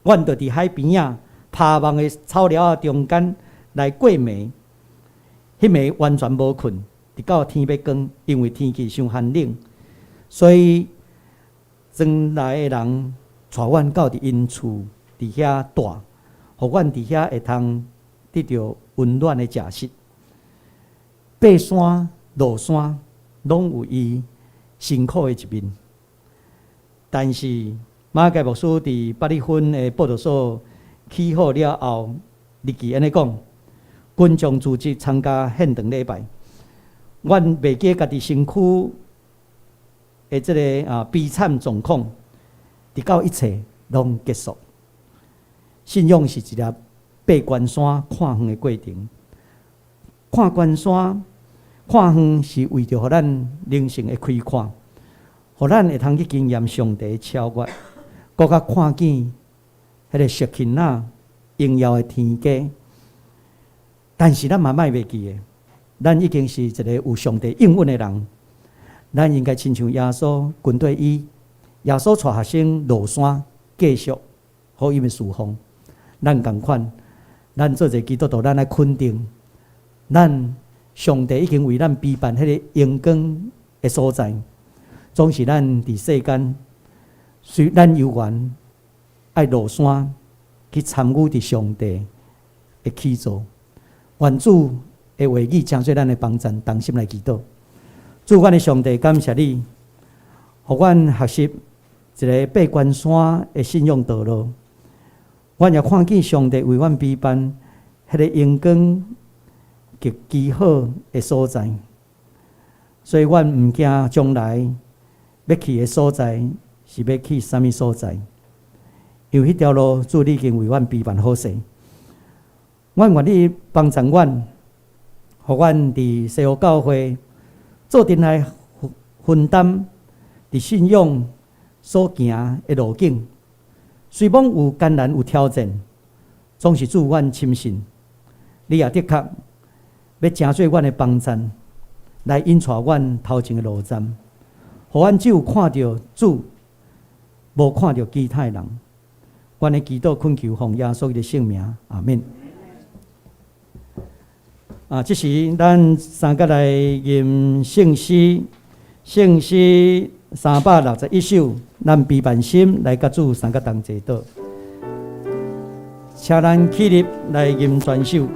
阮就佇海邊仔拋網的草寮仔中間來過暝。彼暝完全無睏，直到天欲光，因為天氣傷寒冷，所以莊內的人帶阮到佇𪜶厝佇遐蹛，予阮佇遐會通得著溫暖的食食。爬山、落山，攏有伊辛苦的一面。但是馬偕牧師佇八里分的報道所起好了後，日記按呢講：群眾組織參加獻堂禮拜，阮袂記家己身軀的這个悲慘狀況，直到一切攏結束。信仰是一粒爬懸山看遠的過程，看懸山看遠是為著予咱靈性的開闊，予咱會通去經驗上帝的超越，閣較看見彼个石琴仔榮耀的天家。但是咱嘛莫袂記得，咱已經是一个有上帝應允的人，咱應該親像耶穌跟綴伊，耶穌帶學生落山繼續福音的事奉。咱仝款，咱做一个基督徒，咱愛肯定，咱上帝已經為咱備辦彼个榮光的所在，總是咱佇世間，雖咱有緣愛落山去參與佇上帝的起造。願主的話語成做咱的幫贊，同心來祈禱。主，阮的上帝，感謝你，予阮學習一个爬懸山的信仰道路。阮也看見上帝為阮備辦彼个榮光極其好的所在，所以阮毋驚將來欲去的所在是欲去啥物所在，因為彼條路主你已經為阮備辦好勢。阮願你幫助阮，予阮佇西湖教會做陣來分擔佇信仰所行的路徑。雖罔有艱難有挑戰，總是主阮深信，你也的確欲成做阮的幫贊，來引帶阮頭前的路站，予阮只有看著主，無看著其他的人。阮的祈禱懇求奉耶穌的聖名，阿們。這時咱三個來吟聖詩，聖詩361首，咱悲萬心來佮主三個同齊禱，請咱起立來吟全首。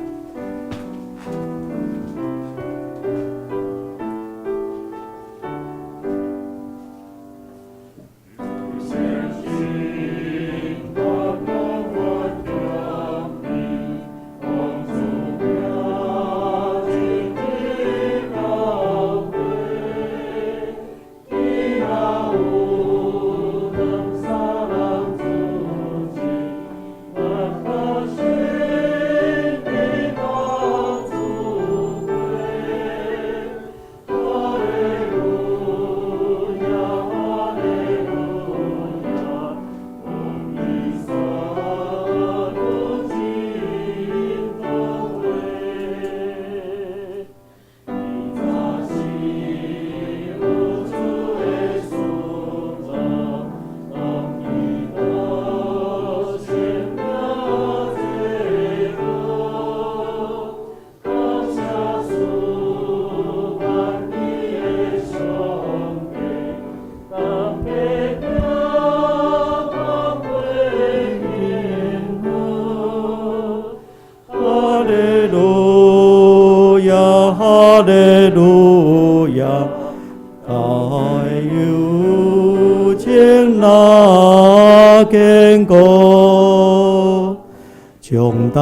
將逐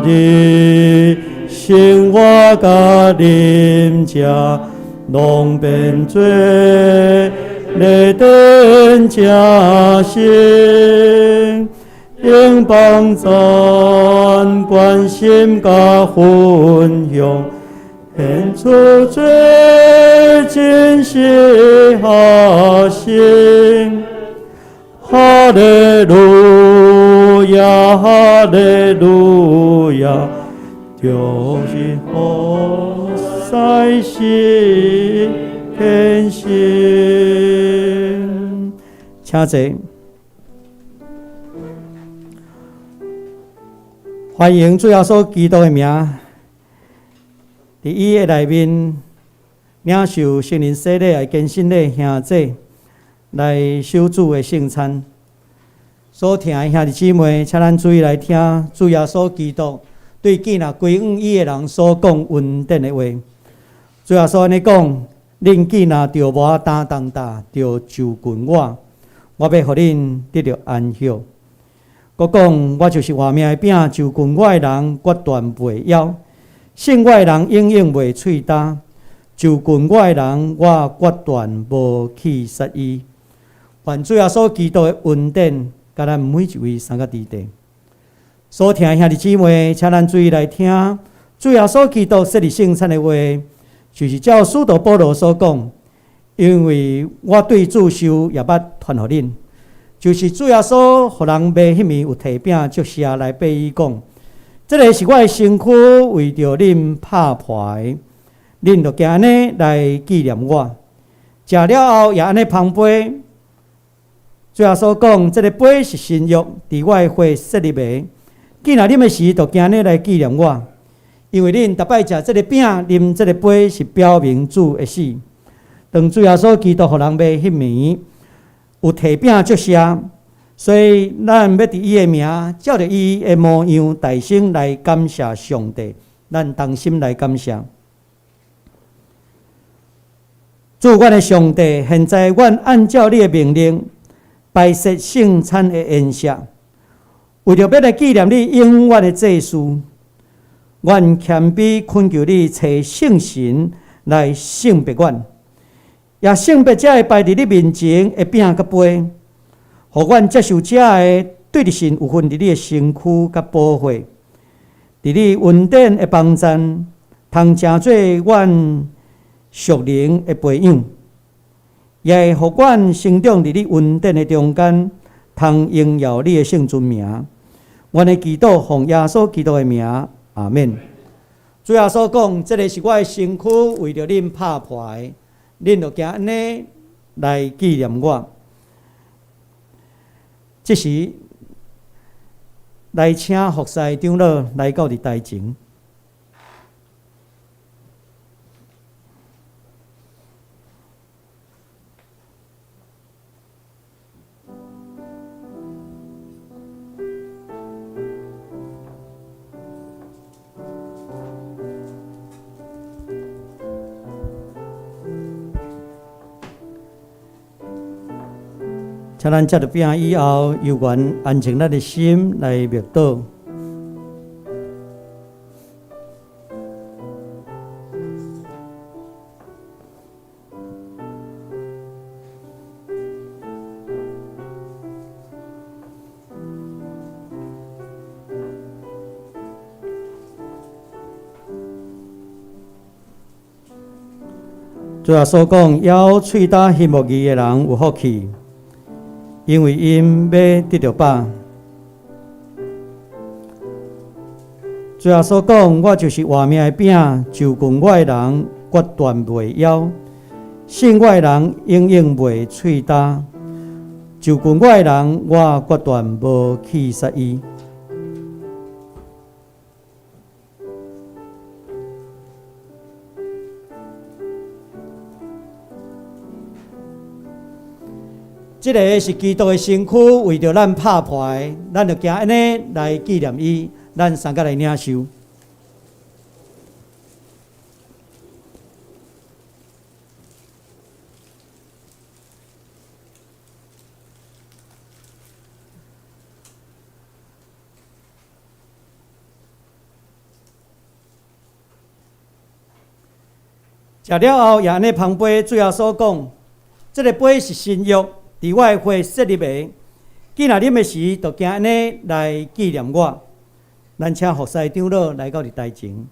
日生活佮啉食，攏變做禮典正心，應幫贊關心佮分享，獻出最真實學生。哈利路亞，哈利路亞，就是好在世天心。請坐。歡迎主耶穌基督的名，佇伊的內面領受聖靈洗禮的堅信禮兄弟來守主的聖餐。所聽的兄弟姊妹，請咱注意來聽主耶穌基督對見若歸向伊的人所講恩典的話。主耶穌按呢講：恁見若著無擔重擔，著就近我，我欲予恁得著安息。閣講，我就是活命的餅，就近我的人，決斷袂枵；信我的人，永遠袂喙焦。就近我的人，我決斷無棄殺伊。願主耶穌基督的恩典，佮咱每一位三個弟弟。所聽的兄弟姊妹，請咱注意來聽主耶穌基督設立聖餐的話，就是照使徒保羅所講，因為我對主受，也捌傳予恁。就是主耶穌予人賣彼暝有提餅祝謝來擘伊講，這个是我的身軀，為著恁拍破的，恁著行按呢來紀念我。食了後也按呢捧杯。主耶穌講，這个杯是新約，佇我的血設立的。既若啉的時，就行按呢來紀念我，因為恁逐擺食這个餅、啉這个杯，是表明主的死。當主耶穌基督予人賣彼暝，有提餅祝謝，所以咱欲佇伊的名，照著伊的模樣，大聲來感謝上帝。咱同心來感謝主，阮的上帝。現在阮按照你的命令，擺設聖餐的筵席，為著欲來紀念你永遠的祭司，阮謙卑懇求你，差聖神來聖別阮。也聖別這个擺佇你面前的餅佮杯，予阮接受這个對著神有份佇你的身軀佮寶血，佇你恩典的幫贊，通成做阮屬靈的培養，也會予阮成長佇你恩典的中間，通榮耀你的聖尊名。阮的祈禱奉耶穌基督的名，阿們。主耶穌講：這个是我的身軀，為著恁拍破的。恁著行按呢來紀念我。這時，來請服侍長老來到佇台前。請咱食著餅以後，猶原安靜咱的心來默禱。主耶穌講，枵喙焦欣慕義的人有福氣，因為𪜶欲得著飽。主耶穌講，我就是活命的餅，就近我的人決斷袂枵，信我的人永遠袂喙焦。就近我的人，我決斷無棄殺伊。這个是基督的身軀，為著咱拍破的，咱就行按呢來紀念伊，咱三個來領受。食了後，也按呢捧杯，主耶穌講：這个杯是新約，佇我的血設立的。既若啉的時，就行按呢來紀念我。咱請服侍長老來到佇台前。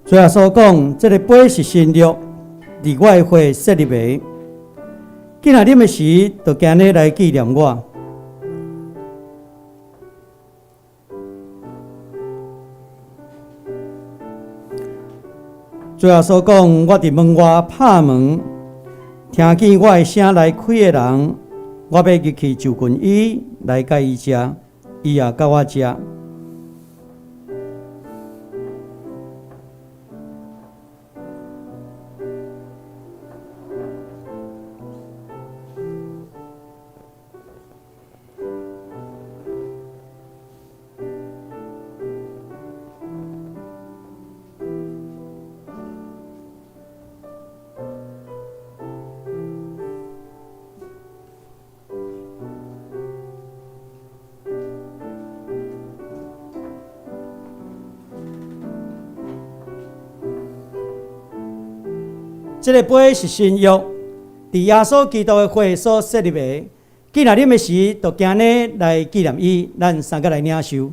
主耶穌講，這个杯是新約，佇我的血設立的。囝仔啉的時，就行呢來紀念我。主耶穌講，我佇門外拍門，聽見我的聲來開的人，我欲入去就近伊，來佮伊食，伊也佮我食。這个杯是新約，佇耶穌基督的血所設立的。囝仔啉的時，就行呢來紀念伊。咱三個來領受。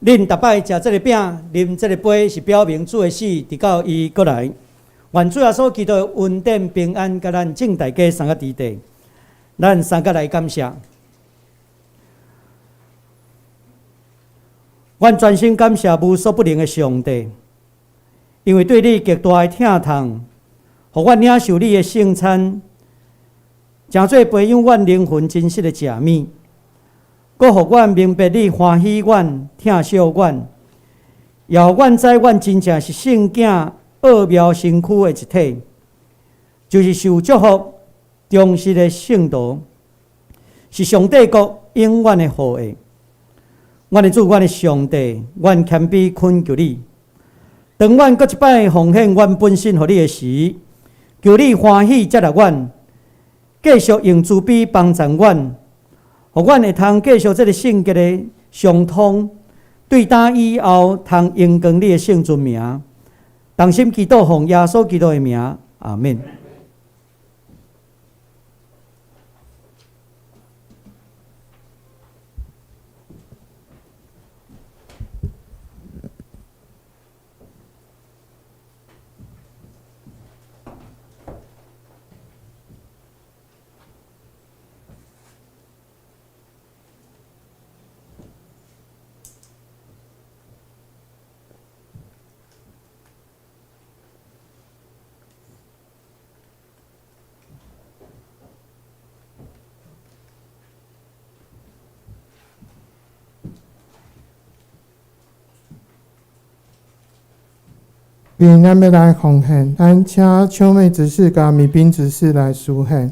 恁逐擺食這个餅、啉這个杯，是表明主的死，直到伊閣來。願主耶穌基督的恩典平安，佮咱眾大家三個弟弟，咱三個來感謝。阮專心感謝無所不能的上帝，因為對你極大的疼痛，予阮領受你的聖餐，成做培養阮靈魂真實的食物。閣予阮明白你歡喜阮、疼惜阮，也予阮知阮真正是聖囝奧妙身軀的一體，就是受祝福、忠實的聖徒，是上帝國永遠的後裔。阮的主，阮的上帝，阮謙卑懇求你，當阮閣一擺奉獻阮本身予你的時，求你歡喜接納阮，繼續用慈悲幫助阮。予阮會通繼續這个聖潔的相通，對今以後通榮光你的聖尊名，同心祈禱奉耶穌基督的名，阿們。咱欲來奉獻，咱請秋妹執事佮米斌執事來司獻。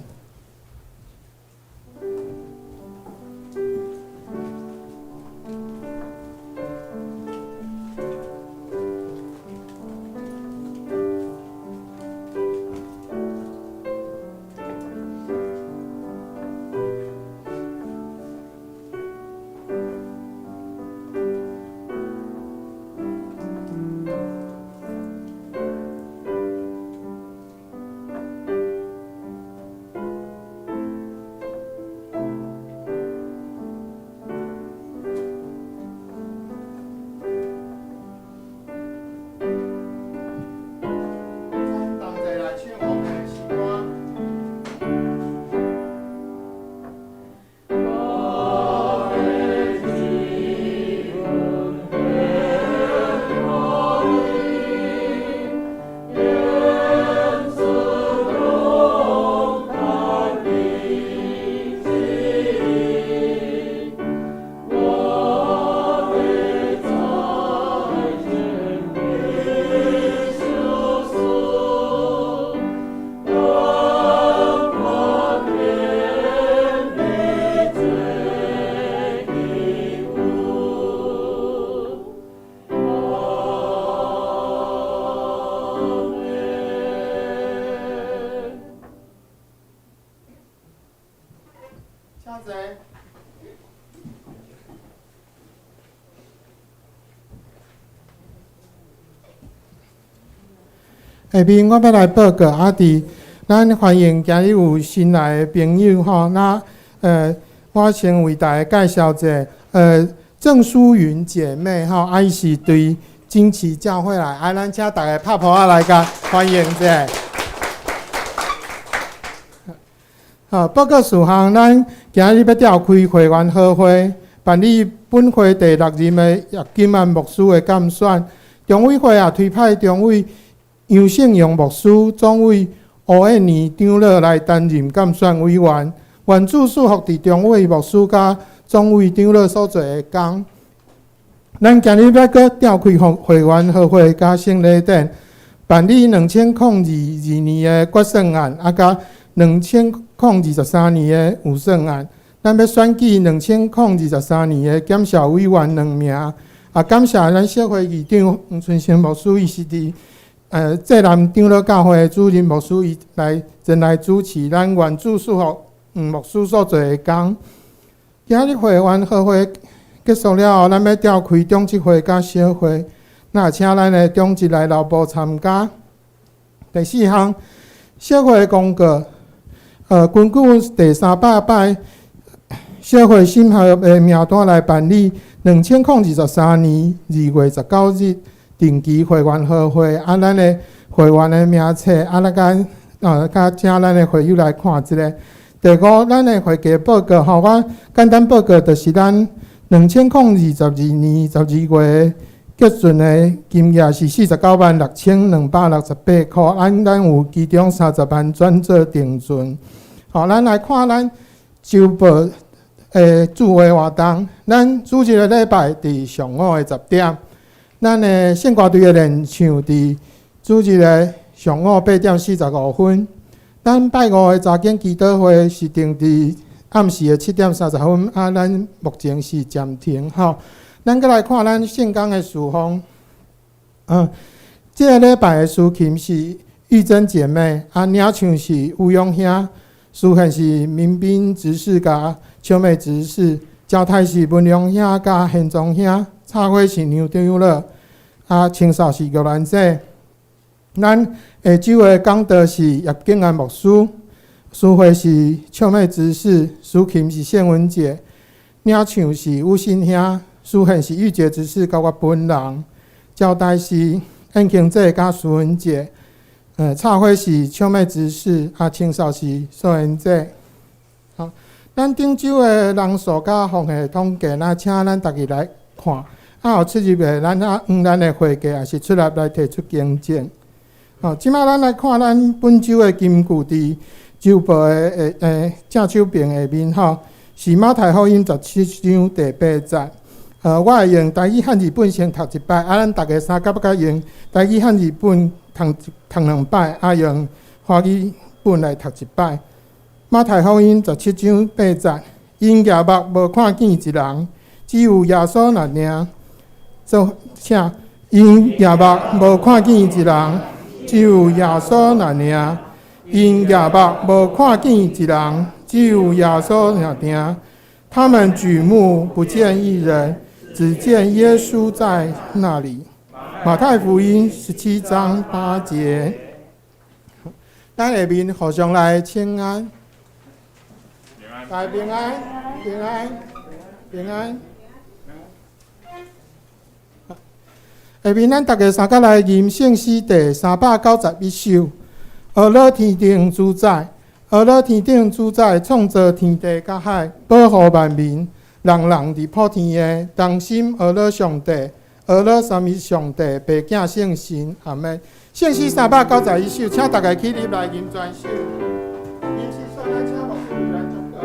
下面我欲來報告啊，佇咱歡迎今日有新來的朋友吼，那我先為大家介紹者，鄭淑雲姐妹吼，啊，伊是對金旗教會來，啊，咱請大家拍噗仔來共歡迎者。好，報告事項，咱今日欲召開會員和會，辦理本會第六任的葉金安牧師的監選。中委會也推派中委楊勝榮牧師、總委吳燕妮長老來擔任監選委員。願主賜福佇中委牧師佮總委長老所做的工。咱今日欲閣召開會員和會佮聖禮典，辦理2022年的決算案，啊，佮2023年的預算案。咱欲選舉2023年的檢視委員兩名。啊，感謝咱協會議長黃春生牧師，伊是佇濟南長老教會的主任牧師，伊來前來主持。咱願主賜福黃牧師所做的工。今日會員和會結束了後，咱欲召開長執會佮小會，那請咱的長執來留步參加。第四項，小會公告，根據第300擺小會審核的名單來辦理2023年2月19日定期會員和會，啊，咱的會員的名冊，啊，咱共佮請咱的會友來看一下。第五，咱的會計報告吼，我簡單報告就是咱2022年12月結算的金額是496,268箍，咱有其中30萬轉做定存。好，咱來看咱週報的主會活動，咱主日的禮拜佇上午的10點，咱的聖歌隊的練唱佇主日的上午8點45分。咱拜五的查經祈禱會是定佇暗時的7點30分，啊，咱目前是暫停吼。咱閣來看咱聖工的事奉，這个禮拜的司琴是玉珍姐妹，啊，領唱是吳勇兄，司獻是民兵執事佮秋妹執事，交代是文良兄佮賢宗兄，插花是梁長老，啊，清掃是玉蘭姐。咱下晝的講道是葉景安牧師，司會是秋妹執事，司琴是謝文姐，領唱是吳新兄，司獻是玉潔執事佮我本人，交代是燕慶姐佮蘇文姐，插花是秋妹執事，啊，清掃是素妍姐。好，咱頂週的人數佮奉獻統計，咱請咱逐家來看，啊，有出入的，咱啊，按咱的會計也是出來來提出更正。好，這擺咱來看咱本週的金句，佇週報的正手邊下面吼，是馬太福音17章第8節。我會用台語漢字本先讀一擺，啊，咱逐家相共欲用台語漢字本讀讀兩擺，啊，用華語本來讀一擺。馬太福音十七章八節，𪜶舉目無看見一人，只有耶穌爾爾。做請，𪜶舉目無看見一人，只有耶穌爾爾。𪜶舉目無看見一人，只有耶穌爾爾。他們舉目不見一人，只見耶穌在那裡。馬太福音十七章八節。咱下面互相來請安，來平安，平安，平安。下面咱逐家相共來吟聖詩第391首。阿樂天頂主宰，阿樂天頂主宰，創造天地佮海，保護萬民，人人佇普天的同心阿樂上帝，阿樂三一上帝，白囝聖神，阿們。聖詩391首，請逐家起立來吟全首。吟詩說咱請牧師來祝賀。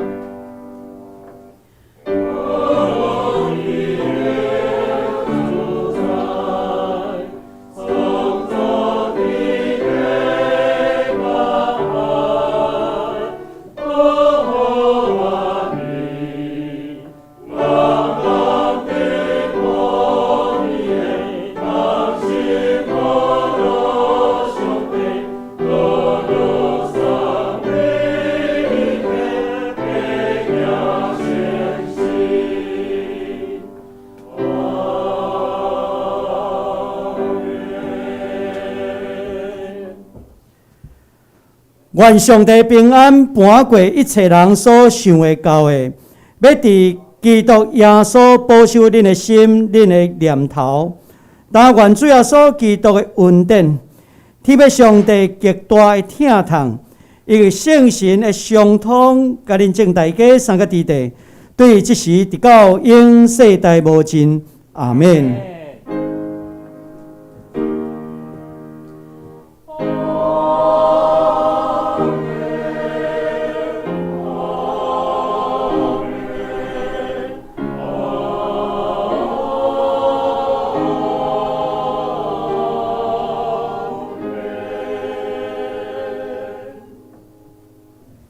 願上帝平安盤過一切人所想會到的，欲佇基督耶穌保守恁的心、恁的念頭。但願主耶穌基督的恩典、天父上帝極大的疼痛，以及聖神的相通，佮恁眾大家三個弟弟，對這時直到永世代無盡。阿們。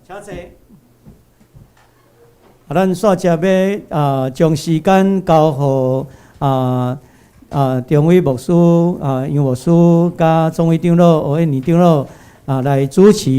請坐。啊，咱煞接欲啊，將時間交予啊啊中偉牧師啊楊牧師佮中偉長老、吳燕妮長老啊來主持。